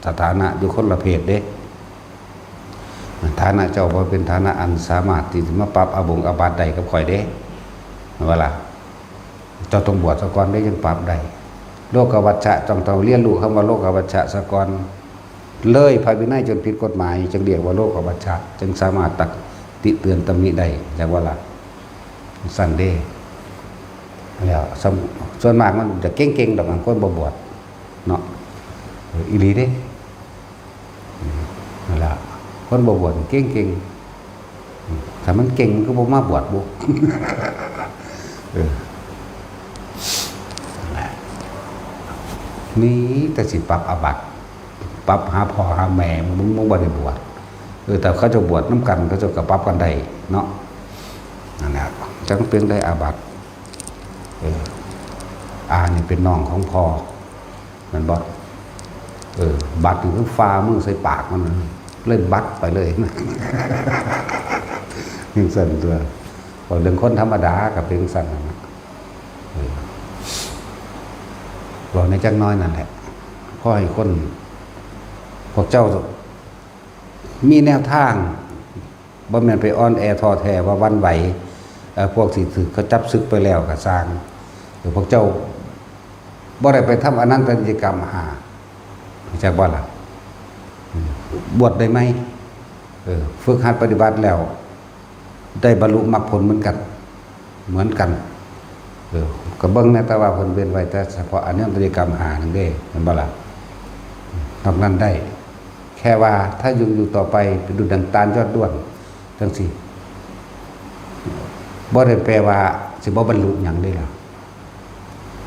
สถานะ อยู่คนละเพศเด้ ฐานะเจ้าบ่เป็นฐานะอันสามารถที่จะมาปรับอาบงอาบัติได้กับข้อยเด้ แม่นบ่ล่ะ เจ้าต้องบวชซะก่อนเด้ จั่งปรับได้ โลกวัชชะ ต้อง ต้องเรียนรู้คำว่าโลกวัชชะซะก่อน เลยพระวินัยจนผิดกฎหมาย จั่งเรียกว่าโลกวัชชะ จั่งสามารถตักติเตือนตำหนิได้ จั่งว่าล่ะ ซั่นเด้ แล้วส่ำ- ส่วนมากมันจะเก่งๆดอก คนบ่บวชเนาะ เออ อีหลีเด้ นั่นล่ะ คนบ่บวชเก่งๆ ถ้ามันเก่งมันก็บ่มาบวชบุ เออ นั่นแหละ นี่แต่สิปรับอาบัติ ปรับหาพ่อหาแม่ มึง มึงบ่ได้บวช เออ แต่เขาเจ้าบวชนำกัน เขาเจ้าก็ปรับกันได้เนาะ นั่นแหละ จั่งเป็นได้อาบัติ เออ อานี่เป็นน้องของพ่อ แม่นบ่ เออ บัดนี่คือฝ่ามือใส่ปากมัน เลยบัดไปเลย จั่งซั่นตัว เว้าเรื่องคนธรรมดาก็เป็นจั่งซั่นน่ะนะ เออ เว้าในจักหน่อยนั่นแหละ ขอให้คน พวกเจ้า มีแนวทาง บ่แม่นไปอ่อนแอท้อแท้ว่าหวั่นไหว เอ่อ พวกที่ถูกเขาจับศึกไปแล้วก็ซ่าง เออ พวกเจ้าบ่ได้ไปทำอนันตริยกรรมห้า รู้จักบ่ล่ะ อืม บวชได้ไหม เออ ฝึกหัดปฏิบัติแล้ว ได้บรรลุมรรคผลเหมือนกัน เหมือนกัน เออ ก็เบิ่งแหน่ แต่ว่าเพิ่นเว้นไว้แต่เฉพาะอนันตริยกรรมห้านั่นเด้ แม่นบ่ล่ะ นอกนั้นได้ แค่ว่าถ้ายังอยู่ต่อไปเป็นดุจดังตาลยอดด้วนจั่งซี้ บ่ได้แปลว่าสิบ่บรรลุหยังเด้ล่ะ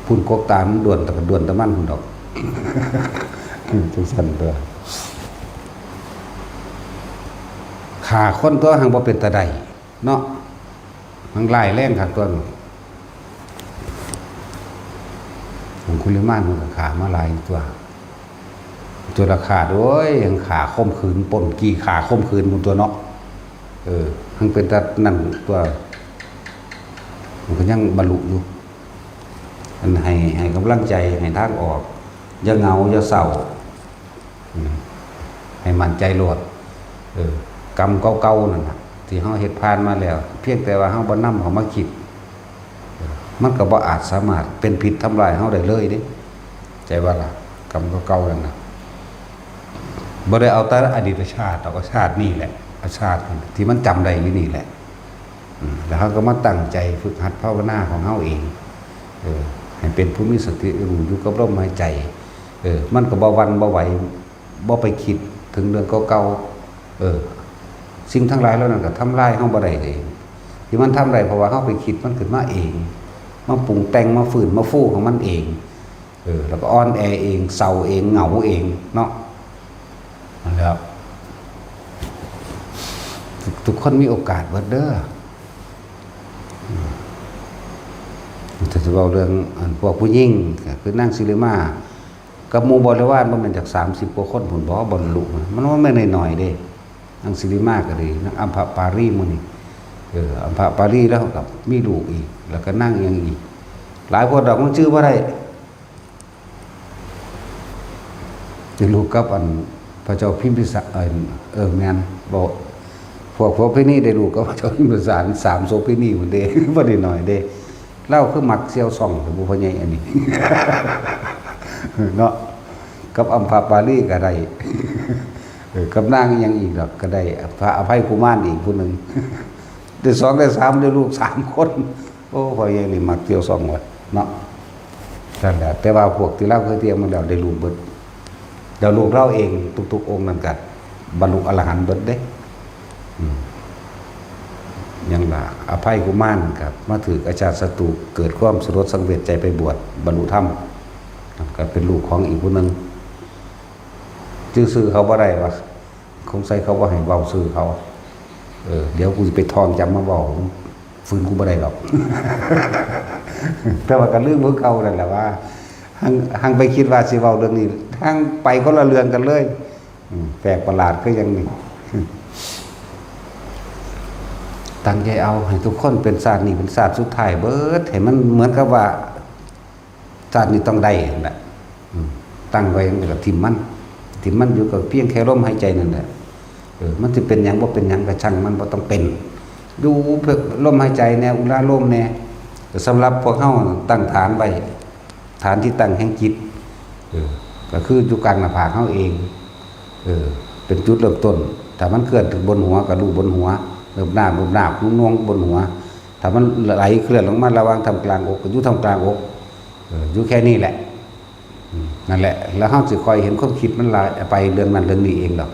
พุ้นกกตาลมันด้วนแต่ก็ด้วนแต่มันพุ้นดอก จั่งซั่นตัว ฆ่าคนตัวหังบ่เป็นตาได้เนาะ มันร้ายแรงคักตัวเนาะ องคุลิมานมันก็ฆ่ามาหลายตัว จุลฆาด โอ้ย ยังฆ่าข่มขืน ปล้นจี้ฆ่าข่มขืนพุ้นตัวเนาะ เออ มันเป็นตานั่นตัว มันก็ยังบรรลุอยู่ อันให้ ให้กำลังใจ ให้ทางออก อย่าเหงา อย่าเศร้า อืม ให้มั่นใจโลด เออ กรรมเก่าๆนั่นน่ะ ที่เฮาเฮ็ดผ่านมาแล้ว เพียงแต่ว่าเฮาบ่นำเข้ามาคิด มันก็บ่อาจสามารถเป็นพิษทำลายเฮาได้เลยเด้ ใจว่าล่ะ กรรมเก่าๆนั่นน่ะ บ่ได้เอาแต่อดีตชาติดอก เอาชาตินี้แหละ เอาชาติที่มันจำได้อยู่นี่แหละ อืม แล้วเฮาก็มาตั้งใจฝึกหัดภาวนาของเฮาเอง เออ ให้เป็นผู้มีสติรู้อยู่กับลมหายใจ เออ มันก็บ่หวั่นบ่ไหว บ่ไปคิดถึงเรื่องเก่าๆ เออ สิ่งทั้งหลายเหล่านั้นก็ทำลายเฮาบ่ได้เอง ที่มันทำได้เพราะว่าเฮาไปคิดมันขึ้นมาเอง มาปรุงแต่ง มาฟื้น มาฟูของมันเอง เออ แล้วก็อ่อนแอเอง เศร้าเอง เหงาเองเนาะ นั่นแหละ ทุก ทุกคนมีโอกาสเบิดเด้อ อืม ถ้าสิเว้าเรื่องอันพวกผู้หญิง ก็คือนางสิริมา กับหมู่บริวารบ่แม่นจักสามสิบกว่าคนพุ้นบ่ บรรลุ มันบ่แม่นน้อยๆเด้ นางสิริมาก็ดี นางอัมพปาลีหมู่นี้ เออ อัมพปาลีแล้วก็มีลูกอีก แล้วก็นางอิหยังอีก หลายคนดอก มันชื่อบ่ได้ เป็นลูกกับอันพระเจ้าพิมพิสาร เออ เออ แม่น บ่ พวก พวกพินีได้ลูกกับพระเจ้าพิมพิสาร สามโสเภณีพุ้นเด้ บ่ได้น้อยเด้ ลาวคือมักเสี่ยวซ่องแต่บ่พ่อใหญ่อันนี้ เนาะ กับอัมพปาลีก็ได้ เออ กับนางอิหยังอีกดอกก็ได้ พระอภัยกุมารอีกผู้หนึ่ง ได้สองได้สาม ได้ลูกสามคน โอ้ พ่อใหญ่นี่มักเสี่ยวซ่องว่ะเนาะ นั่นแหละ แต่ว่าพวกที่ลาวเคยเที่ยวมาแล้วได้ลูกเบิด แล้วลูกลาวเองทุกๆองค์นั่นก็บรรลุอรหันต์เบิดเด้ อืม หยังล่ะ อภัยกุมารครับ มาถืกอาชาติศัตรู เกิดความสลดสังเวชใจไปบวช บรรลุธรรม ก็เป็นลูกของอีกผู้หนึ่ง ชื่อ ชื่อเขาบ่ได้วะ คงใส่เขาบ่ให้เว้าชื่อเขา เออ เดี๋ยวกูสิไปท่องจำมาเว้า ฝืนกูบ่ได้ดอก แต่ว่าก็ลืมคือเก่านั่นแหละว่า หังหังไปคิดว่าสิเว้าเรื่องนี้ หังไปคนละเรื่องกันเลย อืม แปลกประหลาดคือหยังนี่ ตั้งใจเอาให้ทุกคนเป็นชาตินี้เป็นชาติสุดท้ายเบิด ให้มันเหมือนกับว่า ชาตินี้ต้องได้นั่นแหละ อืม ตั้งไว้มันก็ถิ่มมัน ถิ่มมันอยู่กับเพียงแค่ลมหายใจนั่นแหละ เออ มันสิเป็นหยังบ่เป็นหยังก็ช่างมัน บ่ต้องเป็น อยู่เพื่อลมหายใจแน่ อุราโลมแน่ สำหรับพวกเฮาตั้งฐานไว้ ฐานที่ตั้งแห่งจิต เออ ก็คืออยู่กลางหน้าผากเฮาเอง เออ เป็นจุดเริ่มต้น ถ้ามันเคลื่อนถึงบนหัวก็รู้บนหัว เริ่มนาบ เริ่มนาบ น่วงๆ บนหัว ถ้ามันไหลเคลื่อนลงมาระหว่างท่ามกลางอกก็อยู่ท่ามกลางอก เออ อยู่แค่นี้แหละ อืม นั่นแหละ แล้วเฮาสิค่อยเห็นความคิดมันไหลไปเรื่องนั้นเรื่องนี้เองดอก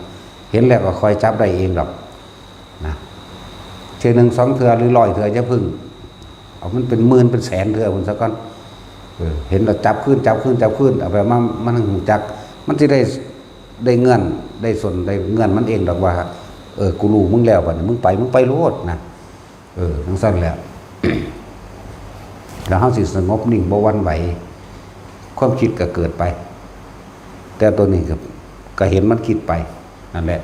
เห็นแล้วก็ค่อยจับได้เองดอก นะ เทื่อหนึ่งสองเทื่อหรือร้อยเทื่ออย่าพึ่ง เอามันเป็นหมื่นเป็นแสนเทื่อพุ้นซะก่อน เออ เห็นแล้วจับคืน จับคืน จับคืน เอาไปมา มันรู้จัก มันสิได้ ได้เงื่อน ได้ส่วน ได้เงื่อนมันเองดอกว่า เออ กูรู้มึงแล้ว บัดนี้มึงไป มึงไปโลดนะ เออ จั่งซั้นแหละ แล้วเฮาสิสงบนิ่งบ่หวั่นไหว ความคิดก็เกิดไป แต่ตัวนี้ก็ ก็เห็นมันคิดไป นั่นแหละ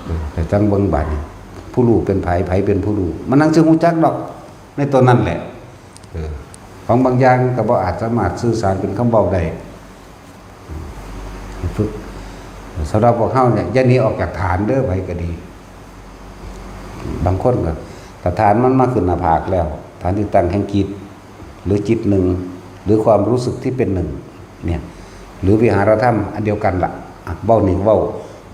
เออ แต่จั่งเบิ่งบัดนี้ ผู้รู้เป็นไผ ไผเป็นผู้รู้ มันจั่งสิรู้จักดอก ในตัวนั้นแหละ เออ ของบางอย่างก็บ่อาจสามารถสื่อสารเป็นคำเว้าได้ ฝึก สำหรับพวกเฮาเนี่ย อย่าหนีออกจากฐานเด้อ ไผก็ดี บางคนก็ ถ้าฐานมันมาขึ้นหน้าผากแล้ว ฐานที่ตั้งแห่งจิต หรือจิตหนึ่ง หรือความรู้สึกที่เป็นหนึ่ง เนี่ย หรือวิหารธรรมอันเดียวกันล่ะ อ่ะ เว้านี่เว้า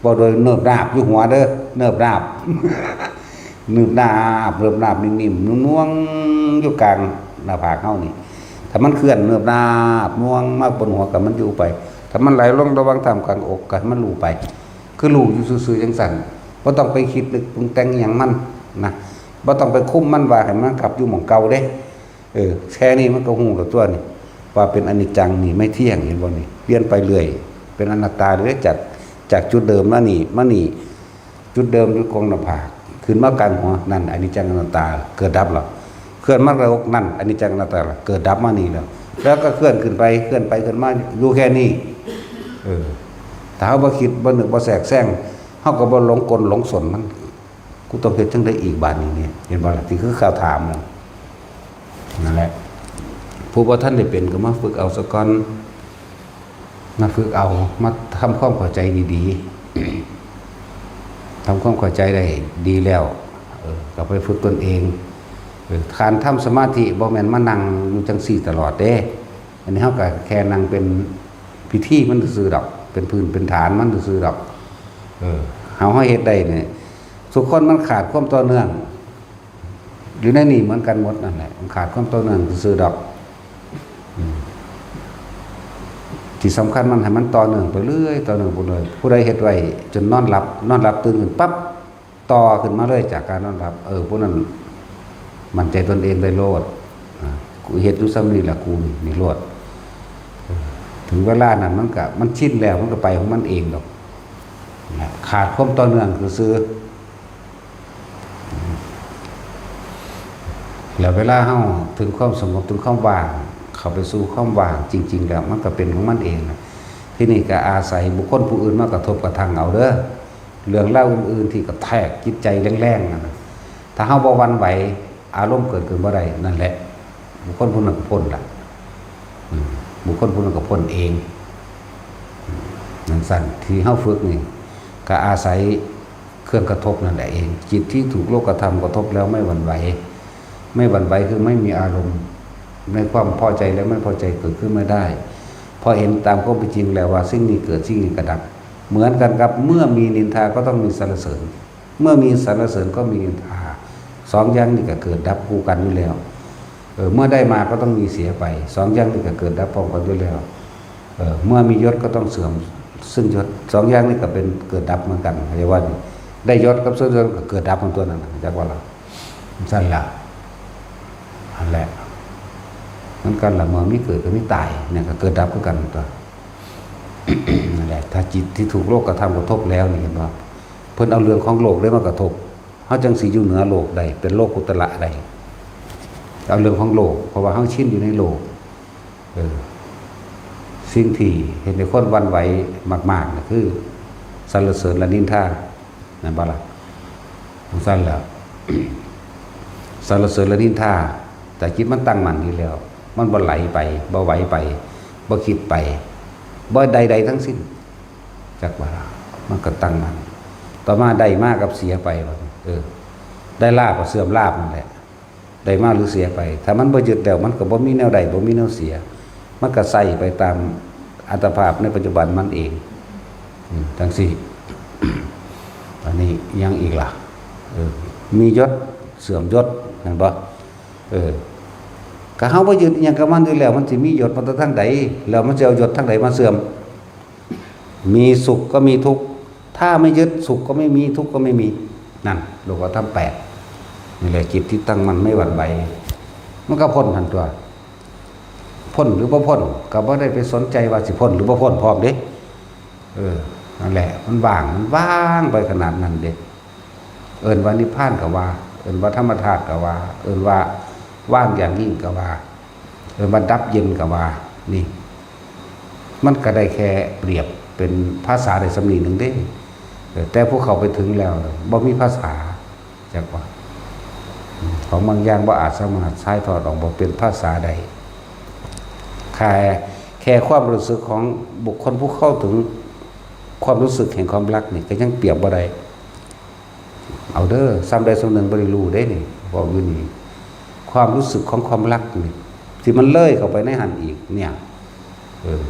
เว้าโดยเนิบนาบอยู่หัวเด้อ เนิบนาบ เนิบนาบ เนิบนาบ นิ่มๆ นุ่มๆ อยู่กลางหน้าผากเฮานี่ ถ้ามันเคลื่อนเนิบนาบ น่วงมาบนหัวก็มันอยู่ไป ถ้ามันไหลลงระหว่างท่ามกลางอกก็ให้มันรู้ไป คือรู้อยู่ซื่อๆ จั่งซั้น บ่ต้องไปคิดนึกปรุงแต่งอิหยังมันนะ บ่ต้องไปคุมมันว่าให้มันกลับอยู่หม่องเก่าเด้ เออ แค่นี้มันก็รู้แล้วตัวนี่ ว่าเป็นอนิจจังนี่ ไม่เที่ยง เห็นบ่นี่ เปลี่ยนไปเรื่อย เป็นอนัตตาเรื่อย จาก จากจุดเดิมมานี่ มานี่ จุดเดิมอยู่กลางหน้าผาก ขึ้นมากลางหัว นั่น อนิจจังอนัตตา เกิดดับแล้ว เคลื่อนมากลางอก นั่น อนิจจังอนัตตา เกิดดับมานี่แล้ว แล้วก็เคลื่อนขึ้นไป เคลื่อนไป เคลื่อนมา อยู่แค่นี้ เออ ถ้าเฮาบ่คิด บ่นึก บ่แทรกแซง เฮาก็บ่หลงกลหลงส้นมัน กูต้องเฮ็ดจั่งใด๋อีกบาดนี้เนี่ย เห็นบ่ล่ะ ที่คือข่าวถามนั่น นั่นแหละ ผู้บ่ทันได้เป็นก็มาฝึกเอาซะก่อน มาฝึกเอา มาทำความเข้าใจดีๆ ทำความเข้าใจได้ดีแล้ว เออ ก็ไปฝึกตนเอง เออ การทำสมาธิบ่แม่นมานั่งอยู่จั่งซี้ตลอดเด้ อันนี้เฮาก็แค่นั่งเป็นพิธีมันซื่อๆดอก เป็นพื้นเป็นฐานมันซื่อๆดอก เออ เฮา เฮาเฮ็ดได้เนี่ย ทุกคนมันขาดความต่อเนื่อง อยู่ในนี่เหมือนกันหมดนั่นแหละ มันขาดความต่อเนื่องซื่อๆดอก อืม ที่สำคัญมันให้มันต่อเนื่องไปเรื่อย ต่อเนื่องไปเรื่อย ผู้ใดเฮ็ดไว้จนนอนหลับ นอนหลับตื่นขึ้นปั๊บ ต่อขึ้นมาเลยจากการนอนหลับ เออ ผู้นั้นมั่นใจตนเองได้โลด อ่า กูเฮ็ดอยู่ส่ำนี้ล่ะ กูนี่ นี่โลด เออ ถึงเวลานั้นมันก็ มันชินแล้ว มันก็ไปของมันเองดอก นะ ขาดความต่อเนื่องซื่อๆ แล้วเวลาเฮาถึงความสงบ ถึงความว่าง เข้าไปสู่ความว่างจริงๆ แล้ว มันก็เป็นของมันเองนะ ทีนี้ก็อาศัยบุคคลผู้อื่นมากระทบกระทั่งเอาเด้อ เรื่องราวอื่นๆ ที่กระแทกจิตใจแรงๆ นั่นน่ะ ถ้าเฮาบ่หวั่นไหว อารมณ์เกิดขึ้นบ่ได้ นั่นแหละ บุคคลผู้นั้นก็พ้นละ อืม บุคคลผู้นั้นก็พ้นเอง อืม จั่งซั้น ที่เฮาฝึกนี่ ก็อาศัยเครื่องกระทบนั่นแหละเอง จิตที่ถูกโลกธรรมกระทบแล้วไม่หวั่นไหว ไม่หวั่นไหวคือไม่มีอารมณ์ ในความพอใจและไม่พอใจเกิดขึ้นไม่ได้ เพราะเห็นตามความเป็นจริงแล้วว่าสิ่งนี้เกิด สิ่งนี้ก็ดับ เหมือนกันกับเมื่อมีนินทาก็ต้องมีสรรเสริญ เมื่อมีสรรเสริญก็มีนินทา สองอย่างนี้ก็เกิดดับคู่กันอยู่แล้ว เออ เมื่อได้มาก็ต้องมีเสียไป สองอย่างนี้ก็เกิดดับพร้อมกันอยู่แล้ว เออ เมื่อมียศก็ต้องเสื่อมซึ่งยศ สองอย่างนี้ก็เป็นเกิดดับเหมือนกัน เข้าใจบ่นี่ ได้ยศกับเสื่อมยศก็เกิดดับของตัวนั้นน่ะ จักว่าล่ะ จั่งซั้นล่ะ นั่นแหละ เหมือนกันล่ะ เมื่อมีเกิดก็มีตาย เนี่ยก็เกิดดับคือกันตัว นั่นแหละ ถ้าจิตที่ถูกโลกธรรมกระทบแล้วนี่ เห็นบ่ เพิ่นเอาเรื่องของโลกเลยมากระทบ เฮาจั่งสิอยู่เหนือโลกได้ เป็นโลกุตตระได้ เอาเรื่องของโลก เพราะว่าเฮาชินอยู่ในโลก เออ สิ่งที่เฮ็ดให้คนหวั่นไหวมากๆน่ะคือ สรรเสริญและนินทา แม่นบ่ล่ะ? จั่งซั้นแหละ สรรเสริญและนินทา แต่จิตมันตั้งมั่นอยู่แล้ว มันบ่ไหลไป บ่ไหวไป บ่คิดไป บ่ใดๆทั้งสิ้น จักว่าล่ะ มันก็ตั้งมั่น ต่อมาได้มากับเสียไป เออ ได้ลาภก็เสื่อมลาภนั่นแหละ ได้มาหรือเสียไป ถ้ามันบ่ยึดแล้ว มันก็บ่มีแนวได้ บ่มีแนวเสีย มันก็ใส่ไปตามอัตภาพในปัจจุบันมันเอง อืม จั่งซี้ อันนี้ยังอีกล่ะ เออ มียศเสื่อมยศ แม่นบ่? เออ ก็เฮาบ่ยึดอิหยังกับมันอยู่แล้ว มันสิมียศมาแต่ทางใด แล้วมันสิเอายศทางใดมาเสื่อม? มีสุขก็มีทุกข์ ถ้าไม่ยึด สุขก็ไม่มี ทุกข์ก็ไม่มี นั่น โลกุตตรธรรมแปด นี่แหละ จิตที่ตั้งมั่นไม่หวั่นไหว มันก็พ้นหั่นตั๊ว พ้นหรือบ่พ้น ก็บ่ได้ไปสนใจว่าสิพ้นหรือบ่พ้นพร้อมเด้ เออ นั่นแหละ มันว่าง มันว่างไปขนาดนั้นเด้ เอิ้นว่านิพพานก็ว่า เอิ้นว่าธรรมธาตุก็ว่า เอิ้นว่าว่างอย่างยิ่งก็ว่า เอิ้นว่าดับเย็นก็ว่า นี่ มันก็ได้แค่เปรียบเป็นภาษาได้ส่ำนี้หนึ่งเด้ เออ แต่ผู้เข้าไปถึงแล้วบ่มีภาษา จักว่า ของบางอย่างบ่อาจสามารถถ่ายทอดออกมาเป็นภาษาได้ แค่ แค่ความรู้สึกของบุคคลผู้เข้าถึงความรู้สึกแห่งความรักนี่ก็ยังเปรียบบ่ได้ เอาเด้อ ส่ำใดส่ำหนึ่งบ่ได้รู้เด้นี่ เว้าอยู่นี่ ความรู้สึกของความรักนี่ ที่มันเลยเข้าไปในหั่นอีกเนี่ย เออ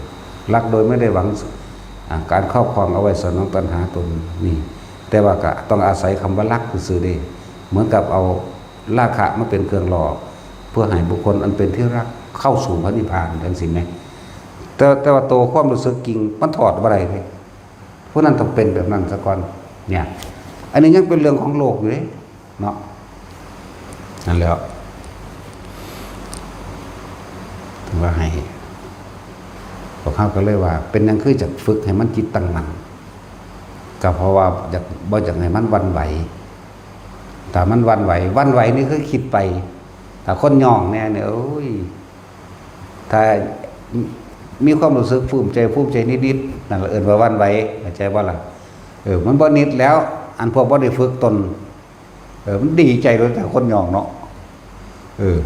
รักโดยไม่ได้หวัง อ่า การครอบครองเอาไว้สนองตัณหาตนนี่ แต่ว่าก็ต้องอาศัยคำว่ารักซื่อๆเด้ เหมือนกับเอาราคะมาเป็นเครื่องล่อ เพื่อให้บุคคลอันเป็นที่รักเข้าสู่พระนิพพานจั่งซี้แหม แต่ แต่ว่าตัวความรู้สึกจริงมันถอดบ่ได้เด้ ผู้นั้นต้องเป็นแบบนั้นซะก่อน เนี่ย อันนี้ยังเป็นเรื่องของโลกอยู่เด้ เนาะ นั่นแหละ ถึงว่าให้ พวกเขาก็เลยว่า เป็นหยังคือจักฝึกให้มันจิตตั้งมั่น ก็เพราะว่าอยาก บ่อยากให้มันหวั่นไหว ถ้ามันหวั่นไหว หวั่นไหวนี่คือคิดไป ถ้าคนย่องแน่เนี่ย โอ้ย ถ้ามีความรู้สึกภูมิใจ ภูมิใจนิดๆ นั่นล่ะเอิ้นว่าหวั่นไหว เข้าใจบ่ล่ะ? เออ มันบ่นิดแล้ว อันพวกบ่ได้ฝึกตน เออ มันดีใจโลด แต่คนย่องเนาะ เออ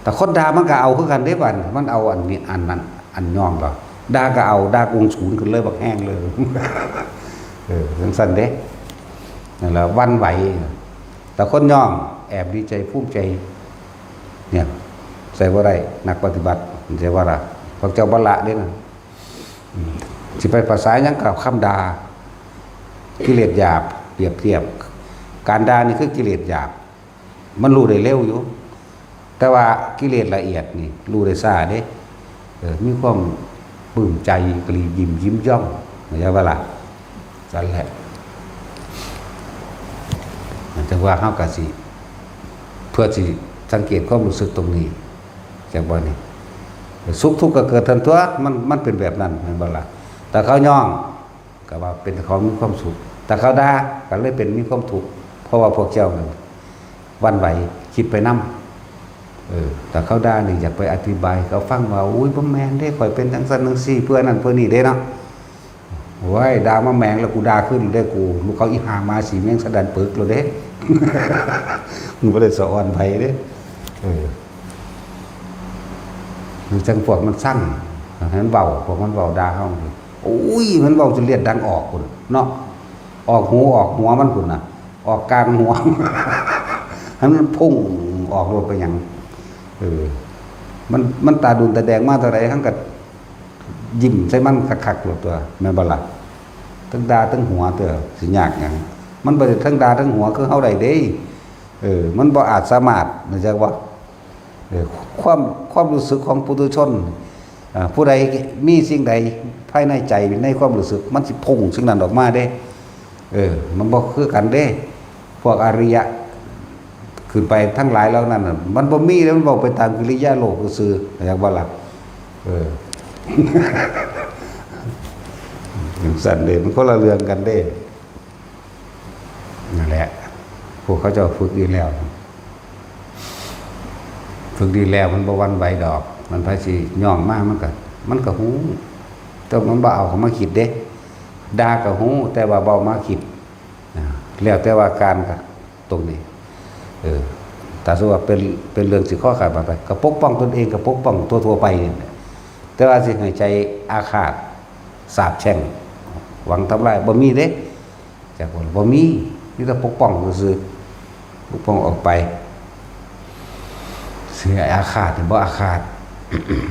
แต่คนด่ามันก็เอาคือกันเด้บัดนี้ มันเอาอันนี้ อันนั้น อันย่องก็ ด่าก็เอา ด่ากุงสูนขึ้นเลย บักแฮงเลย เออ จั่งซั้นเด้ นั่นล่ะ หวั่นไหว แต่คนย่อง แอบดีใจ ภูมิใจ เนี่ย ใส่บ่ได้ นักปฏิบัติ ใส่บ่ล่ะ พวกเจ้าบ่ละเด้นะ อืม สิไปภาษาหยังกับคำด่า กิเลสหยาบ เปรียบเทียบ การด่านี่คือกิเลสหยาบ มันรู้ได้เร็วอยู่ แต่ว่ากิเลสละเอียดนี่รู้ได้ช้าเด้ เออ มีความปลื้มใจ กะลียิ้ม ยิ้มย่อง เข้าใจบ่ล่ะ? จั่งซั้นแหละ จั่งว่าเฮาก็สิ เพื่อสิสังเกตความรู้สึกตรงนี้ จักบ่นี่ สุขทุกข์ก็เกิดทันตัว มัน มันเป็นแบบนั้น แม่นบ่ล่ะ? แต่เขาย่อง ก็ว่าเป็นของมีความสุข แต่เขาด่า ก็เลยเป็นมีความทุกข์ เพราะว่าพวกเจ้านั่นหวั่นไหว คิดไปนำ เออ แต่เขาด่านี่อยากไปอธิบายให้เขาฟังว่า อุ้ย บ่แม่นเด้ ข้อยเป็นจั่งซั้นจั่งซี้ เพื่อนั่นเพื่อนี่เด้เนาะ โอ้ย ด่ามาแมงแล้วกูด่าคืนเด้กู ลูกเขาอีห่าหมาสีแมงสะดันปึกโลดเด้ มึงบ่ได้สะออนไผเด้ เออ มันจั่งพวกมันซัง ให้มันเว้า พวกมันเว้าด่าเฮานี่ โอ้ย มันเว้าจนเลือดดังออกพุ้นเนาะ ออกหูออกหัวมันพุ้นน่ะ ออกกลางหัว ให้มันพุ่งออกโลดไปหยัง เออ มัน มันตาดุนตาแดงมาเท่าใด หั้นก็ยิ้มใส่มันคักๆโลดตั๊ว แม่นบ่ล่ะ? ทั้งด่าทั้งหัวตั๊ว สิยากหยัง มันบ่ได้ทั้งด่าทั้งหัวคือเฮาได้เด้ เออ มันบ่อาจสามารถ เข้าใจบ่? เออ ความ ความรู้สึกของปุถุชน อ่า ผู้ใดมีสิ่งใดภายในใจ ในความรู้สึก มันสิพุ่งสิ่งนั้นออกมาเด้ เออ มันบ่คือกันเด้ พวกอริยะ ขึ้นไปทั้งหลายเหล่านั้นน่ะ มันบ่มีแล้ว มันเว้าไปตามกิริยาโลกซื่อๆ เข้าใจบ่ล่ะ? เออ จั่งซั้นเด้ มันคนละเรื่องกันเด้ นั่นแหละ พวกเขาเจ้าฝึกอยู่แล้ว ฝึกดีแล้วมันบ่หวั่นไหวดอก มันไผสิย่องมามันก็ มันก็ฮู้ แต่มันบ่เอาเข้ามาคิดเด้ ด่าก็ฮู้ แต่ว่าบ่เอามาคิด อ่า แล้วแต่ว่าการก็ตรงนี้ เออ ถ้าสมมุติว่าเป็น เป็นเรื่องสิคอขาดบาดตาย ก็ปกป้องตนเอง ก็ปกป้องทั่วๆไปนี่แหละ แต่ว่าสิให้ใจอาฆาต สาปแช่ง หวังทำลาย บ่มีเด้ จักว่าบ่มี มีแต่ปกป้องซื่อๆ ปกป้องออกไป สิให้อาฆาตนี่บ่อาฆาต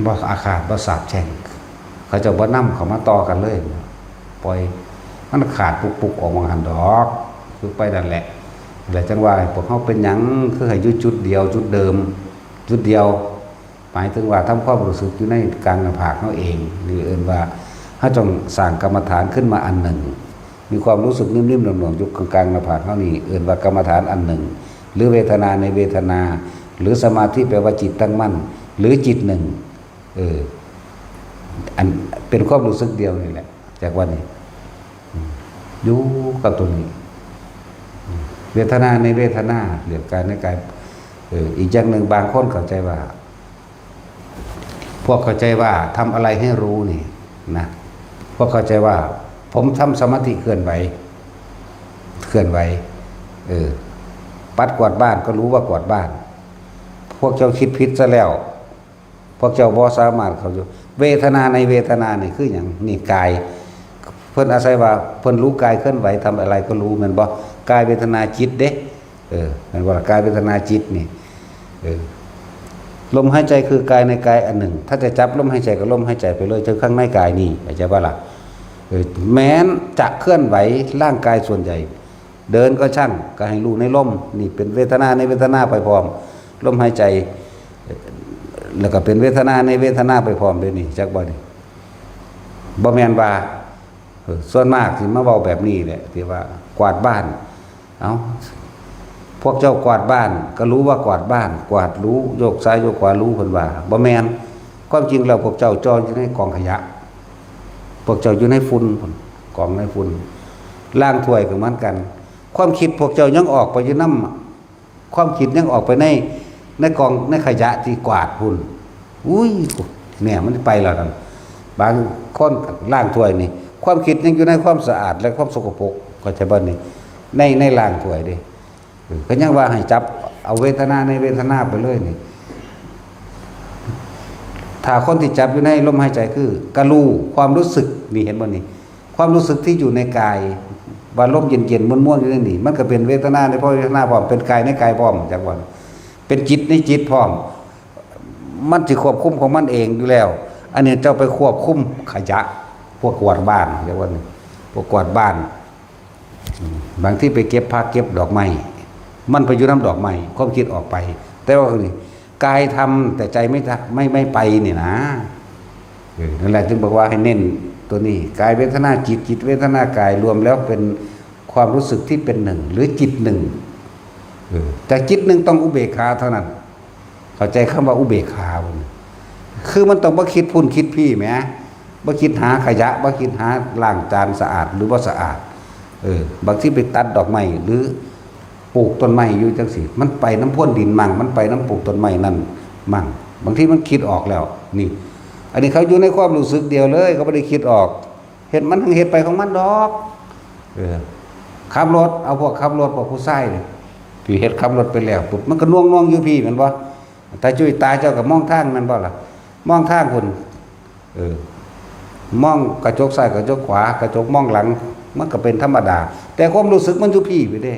บ่อาฆาต บ่สาปแช่ง เขาเจ้าบ่นำเข้ามาต่อกันเลย ปล่อยมันขาดปุกๆ ออกหม่องหั้นดอก คือไปนั่นแหละ แล้วจั่งว่าให้พวกเฮาเป็นหยัง คือให้อยู่จุดเดียว จุดเดิม จุดเดียว หมายถึงว่าทำความรู้สึกอยู่ในกลางหน้าผากเฮาเอง นี่เอิ้นว่าเฮาต้องสร้างกรรมฐานขึ้นมาอันหนึ่ง มีความรู้สึกนิ่มๆ หน่วงๆ อยู่กลางๆ หน้าผากเฮานี่ เอิ้นว่ากรรมฐานอันหนึ่ง หรือเวทนาในเวทนา หรือสมาธิแปลว่าจิตตั้งมั่น หรือจิตหนึ่ง เออ อันเป็นความรู้สึกเดียวนี่แหละ จากวันนี้ อืม อยู่กับตัวนี้ อืม เวทนาในเวทนา เรื่องกายในกาย เออ อีกอย่างหนึ่ง บางคนเข้าใจว่า พวกเข้าใจว่าทำอะไรให้รู้นี่นะ พวกเข้าใจว่า ผมทำสมาธิเคลื่อนไหว เคลื่อนไหว เออ ปัดกวาดบ้านก็รู้ว่ากวาดบ้าน พวกเจ้าคิดผิดซะแล้ว พวกเจ้าบ่สามารถเข้าอยู่ เวทนาในเวทนานี่คือหยัง นี่กาย เพิ่นอาศัยว่าเพิ่นรู้กายเคลื่อนไหว ทำอะไรก็รู้ แม่นบ่ กายเวทนาจิตเด้ เออ แม่นบ่ล่ะ กายเวทนาจิตนี่ เออ ลมหายใจคือกายในกายอันหนึ่ง ถ้าจะจับลมหายใจก็ลมหายใจไปเลย เจ้าข้างในกายนี่ เข้าใจบ่ล่ะ เออ แม้นจะเคลื่อนไหวร่างกายส่วนใหญ่ เดินก็ช่าง ก็ให้รู้ในลม นี่เป็นเวทนาในเวทนาไปพร้อม ลมหายใจ แล้วก็เป็นเวทนาในเวทนาไปพร้อมเด้นี่ จักบ่นี่ บ่แม่นว่า เออ ส่วนมากสิมาเว้าแบบนี้แหละ ที่ว่ากวาดบ้าน เอ้า พวกเจ้ากวาดบ้าน ก็รู้ว่ากวาดบ้าน กวาดรู้ โยกซ้ายโยกขวารู้ เพิ่นว่า บ่แม่น ความจริงแล้วพวกเจ้าจ่ออยู่ในกองขยะ พวกเจ้าอยู่ในฝุ่นพุ้น กองในฝุ่น ล้างถ้วยก็เหมือนกัน ความคิดพวกเจ้ายังออกไปอยู่นำ ความคิดยังออกไปใน ในกอง ในขยะที่กวาดพุ้น อุ้ย เนี่ยมันไปแล้วนั่น บางคนล้างถ้วยนี่ ความคิดยังอยู่ในความสะอาดและความสกปรก เข้าใจบ่นี่ ใน ในล้างถ้วยเด้ เออ ก็ยังว่าให้จับเอาเวทนาในเวทนาไปเลยนี่ ถ้าคนที่จับอยู่ในลมหายใจคือ กะรู้ ความรู้สึก นี่เห็นบ่นี่ ความรู้สึกที่อยู่ในกาย ว่าลมเย็นๆ ม่วนๆ อยู่ในนี่ มันก็เป็นเวทนาในพร้อม เวทนาพร้อม เป็นกายในกายพร้อม จักว่า เป็นจิตในจิตพร้อม มันสิควบคุมของมันเองอยู่แล้ว อันนี้เจ้าไปควบคุมขยะ พวกกวาดบ้าน เรียกว่านี่ พวกกวาดบ้าน อืม บางทีไปเก็บผักเก็บดอกไม้ มันไปอยู่นำดอกไม้ ความคิดออกไป แต่ว่านี่ กายทำแต่ใจไม่ทำ ไม่ ไม่ไปนี่นะ เออ นั่นแหละจึงบอกว่าให้เน้นตัวนี้ กายเวทนาจิต จิตเวทนากาย รวมแล้วเป็นความรู้สึกที่เป็นหนึ่ง หรือจิตหนึ่ง เออ แต่จิตหนึ่งต้องอุเบกขาเท่านั้น เข้าใจคำว่าอุเบกขาบ่ คือมันต้องบ่คิดพุ้นคิดพี้แหม บ่คิดหาขยะ บ่คิดหาล้างจานสะอาดหรือบ่สะอาด เออ บางทีไปตัดดอกไม้หรือปลูกต้นไม้อยู่จังซี้ มันไปนำพรวนดินมั่ง มันไปนำปลูกต้นไม้นั่นมั่ง บางทีมันคิดออกแล้ว นี่ อันนี้เขาอยู่ในความรู้สึกเดียวเลย เขาบ่ได้คิดออก เฮ็ด มันทั้งเฮ็ดไปของมันดอก เออ ขับรถ เอาพวกขับรถ พวกผู้ชายนี่ ที่เฮ็ดขับรถไปแล้วปุ๊บ มันก็น่วงๆ อยู่พี้แม่นบ่ ตาจุ้ยตาเจ้าก็มองทางแม่นบ่ล่ะ มองทางพุ้น เออ มองกระจกซ้ายกระจกขวา กระจกมองหลัง มันก็เป็นธรรมดา แต่ความรู้สึกมันอยู่พี้ไปเด้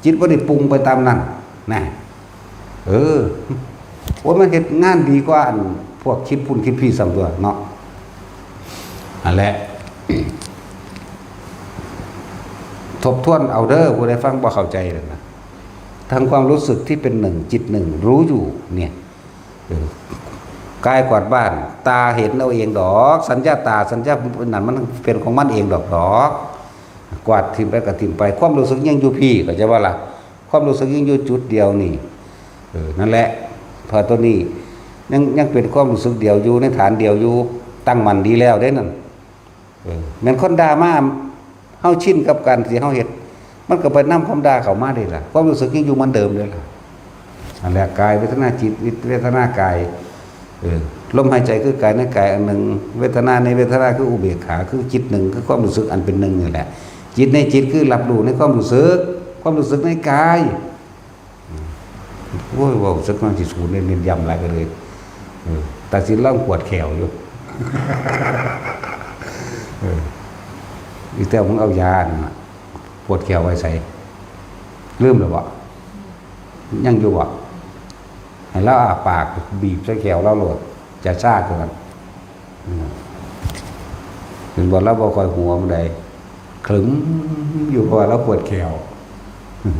จิตบ่ได้ปรุงไปตามนั้น นะ เออ โอ้ย มันเฮ็ดงานดีกว่าอันพวกคิดพุ้นคิดพี้ซ้ำตั๊วเนาะ อันแหละ ทบทวนเอาเด้อ ผู้ใดฟังบ่เข้าใจนั่นนะ ทั้งความรู้สึกที่เป็นหนึ่ง จิตหนึ่ง รู้อยู่เนี่ย เออ กายกวาดบ้าน ตาเห็นเอาเองดอก สัญญาตา สัญญานั้นมันเป็นของมันเองดอกดอก กวาดถิ่มไปก็ถิ่มไป ความรู้สึกยังอยู่พี้ เข้าใจบ่ล่ะ ความรู้สึกยังอยู่จุดเดียวนี่ เออ นั่นแหละ เพราะตัวนี้ยัง ยังเป็นความรู้สึกเดียวอยู่ ในฐานเดียวอยู่ ตั้งมั่นดีแล้วเด้นั่น เออ แม่นคนด่ามา เฮาชินกับการที่เฮาเฮ็ด มันก็ไปนำความด่าเข้ามาเด้ล่ะ ความรู้สึกยังอยู่เหมือนเดิมเด้ล่ะ นั่นแหละ กายเวทนาจิต เวทนากาย เออ ลมหายใจคือกายในกายอันหนึ่ง เวทนาในเวทนาคืออุเบกขา คือจิตหนึ่ง คือความรู้สึกอันเป็นหนึ่งนี่แหละ จิตในจิตคือรับรู้ในความรู้สึก ความรู้สึกในกาย อืม โอ้ย เว้าสักหน่อยสิสูนเน้นย้ำหลายก็เลย เออ ตัดสินแล้วปวดแขวอยู่ เออ อีแต้วมึงเอายาอันน่ะ ปวดแขวไว้ใส่ ลืมแล้วบ่ ยังอยู่บ่ ให้ลาวอ้าปากบีบใส่แขวลาวโลด จะซ่าตัวนั้น อืม เห็นบ่ ลาวบ่ค่อยหัวมันใด คลึงอยู่ เพราะว่าลาวปวดแขว อืม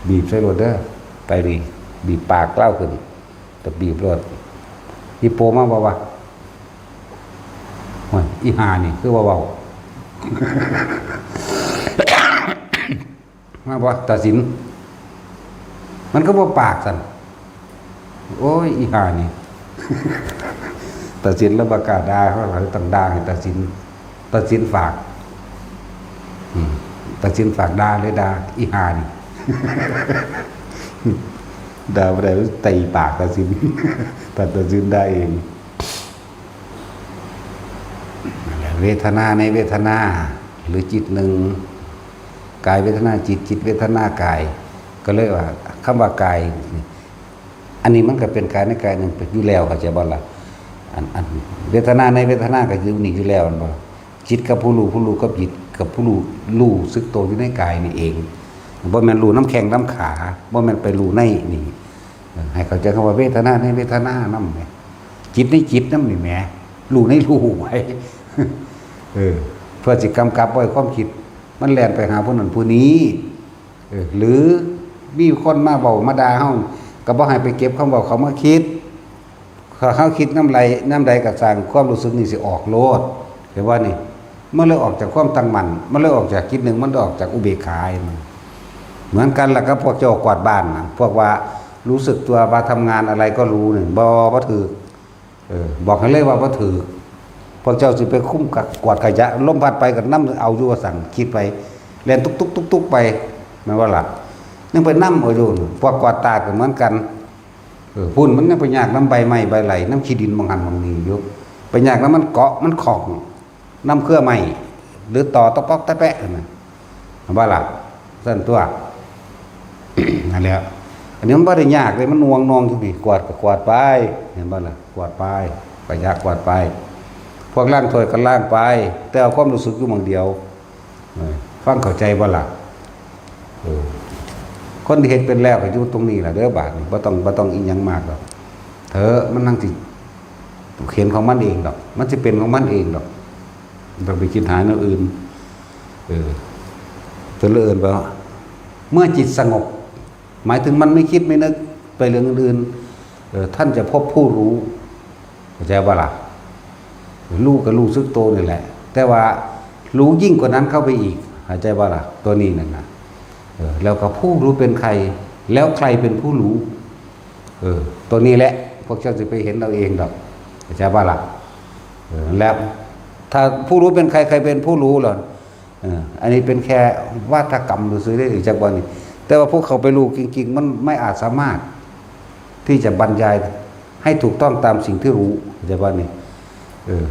บีบใส่โลดเด้อ ไปนี่ บีบปากลาวขึ้น แต่บีบโลด อีโปมาบ่วะ โอ้ย อีห่านี่ คือว่าเว้า มาบ่ ตาสิน มันก็บ่ปากสั่น โอ้ย อีห่านี่ ตาสินแล้วบ่กล้าด่าเขา เขาต้องด่าให้ตาสิน ตาสินฝาก อืม ตาสินฝากด่าเลยด่า อีห่านี่ ด่าบ่ได้ ตีปากตาสิน แต่ตาสินด่าเอง นั่นแหละ เวทนาในเวทนา หรือจิตหนึ่ง กายเวทนาจิต จิตเวทนากาย ก็เลยว่า คำว่ากาย อันนี้มันก็เป็นกายในกายหนึ่งอยู่แล้ว เข้าใจบ่ล่ะ อัน อัน เวทนาในเวทนาก็อยู่นี่อยู่แล้ว แม่นบ่ จิตกับผู้รู้ ผู้รู้กับจิตกับผู้รู้ รู้สึกตัวอยู่ในกายนี่เอง บ่แม่นรู้นำแข้งนำขา บ่แม่นไปรู้ในนี่ เออ ให้เข้าใจคำว่าเวทนาในเวทนานำแหม จิตในจิตนำนี่แหม รู้ในรู้ไว้ เออ เพื่อสิกำกับไว้ความคิด มันแล่นไปหาผู้นั้นผู้นี้ เออ หรือมีคนมาเว้ามาด่าเฮา ก็บ่ให้ไปเก็บคำเว้าเขามาคิด ถ้าเฮาคิดนำใด นำใดก็สร้างความรู้สึกนี่สิออกโลด เห็นบ่นี่ มันเลยออกจากความตั้งมั่น มันเลยออกจากจิตหนึ่ง มันออกจากอุเบกขา เห็นบ่ เหมือนกันล่ะกับพวกเจ้ากวาดบ้านน่ะ พวกว่ารู้สึกตัวว่าทำงานอะไรก็รู้นี่ บ่ บ่ถืก เออ บอกให้เลยว่าบ่ถืก พวกเจ้าสิไปคุมกะ กวาดขยะ ลมพัดไปก็นำเอาอยู่ว่าซั่น คิดไป แล่นตุ๊กๆๆๆไป แม่นบ่ล่ะ ยังไปนำเอาอยู่ พวกกวาดตาดก็เหมือนกัน เออ พุ่นมันยังไปยากนำใบไม้ใบไหล นำขี้ดินหม่องหั่นหม่องนี่อยู่ ไปยากนำมันเกาะมันข้อง นำเครือไม้ หรือตอตะป๊อกตะแปะนั่นน่ะ เห็นบ่ล่ะ ซั่นตั๊ว นั่นแหละ อันนี้มันบ่ได้ยากเลย มันนวงนองอยู่นี่ กวาดก็กวาดไป เห็นบ่ล่ะ กวาดไป ขยะกวาดไป พวกล้างถ้วยก็ล้างไป แต่เอาความรู้สึกอยู่หม่องเดียว เออ ฟังเข้าใจบ่ล่ะ เออ คนที่เฮ็ดเป็นแล้วก็อยู่ตรงนี้ล่ะเด้อบาดนี้ บ่ต้อง บ่ต้องอิหยังมากดอก เถอะ มันนั่งสิเห็นของมันเองดอก มันสิเป็นของมันเองดอก บ่ต้องไปคิดหาแนวอื่น เออ เพิ่นเลยเอิ้นว่า เมื่อจิตสงบ หมายถึงมันไม่คิดไม่นึกไปเรื่องอื่นๆ เออ ท่านจะพบผู้รู้ เข้าใจบ่ล่ะ รู้ก็รู้สึกตัวนี่แหละ แต่ว่ารู้ยิ่งกว่านั้นเข้าไปอีก เข้าใจบ่ล่ะ ตัวนี้นั่นน่ะ เออ แล้วก็ผู้รู้เป็นใคร แล้วใครเป็นผู้รู้ เออ ตัวนี้แหละ พวกเจ้าสิไปเห็นเอาเองดอก เข้าใจบ่ล่ะ เออ แล้ว ถ้าผู้รู้เป็นใคร ใครเป็นผู้รู้ล่ะ เออ อันนี้เป็นแค่วาทกรรมซื่อๆ เด้อ จักว่านี่ แต่ว่าพวกเขาไปรู้จริงๆ มันไม่อาจสามารถที่จะบรรยายให้ถูกต้องตามสิ่งที่รู้ จักว่านี่ เออ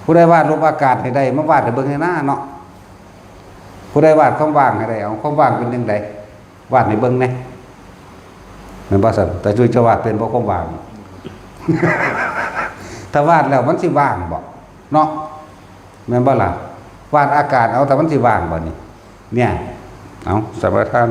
ผู้ใดวาดรูปอากาศให้ได้ มาวาดให้เบิ่งแหน่นาเนาะ ผู้ใดวาดความว่างให้ได้ เอาความว่างเป็นจั่งใด วาดให้เบิ่งแหน่ แม่นบ่ซั่น ตาจุ้ยจะวาดเป็นบ่ความว่าง ถ้าวาดแล้วมันสิว่างบ่ เนาะ แม่นบ่ล่ะ วาดอากาศเอา แต่มันสิว่างบ่นี่ เนี่ย เอา สมาทาน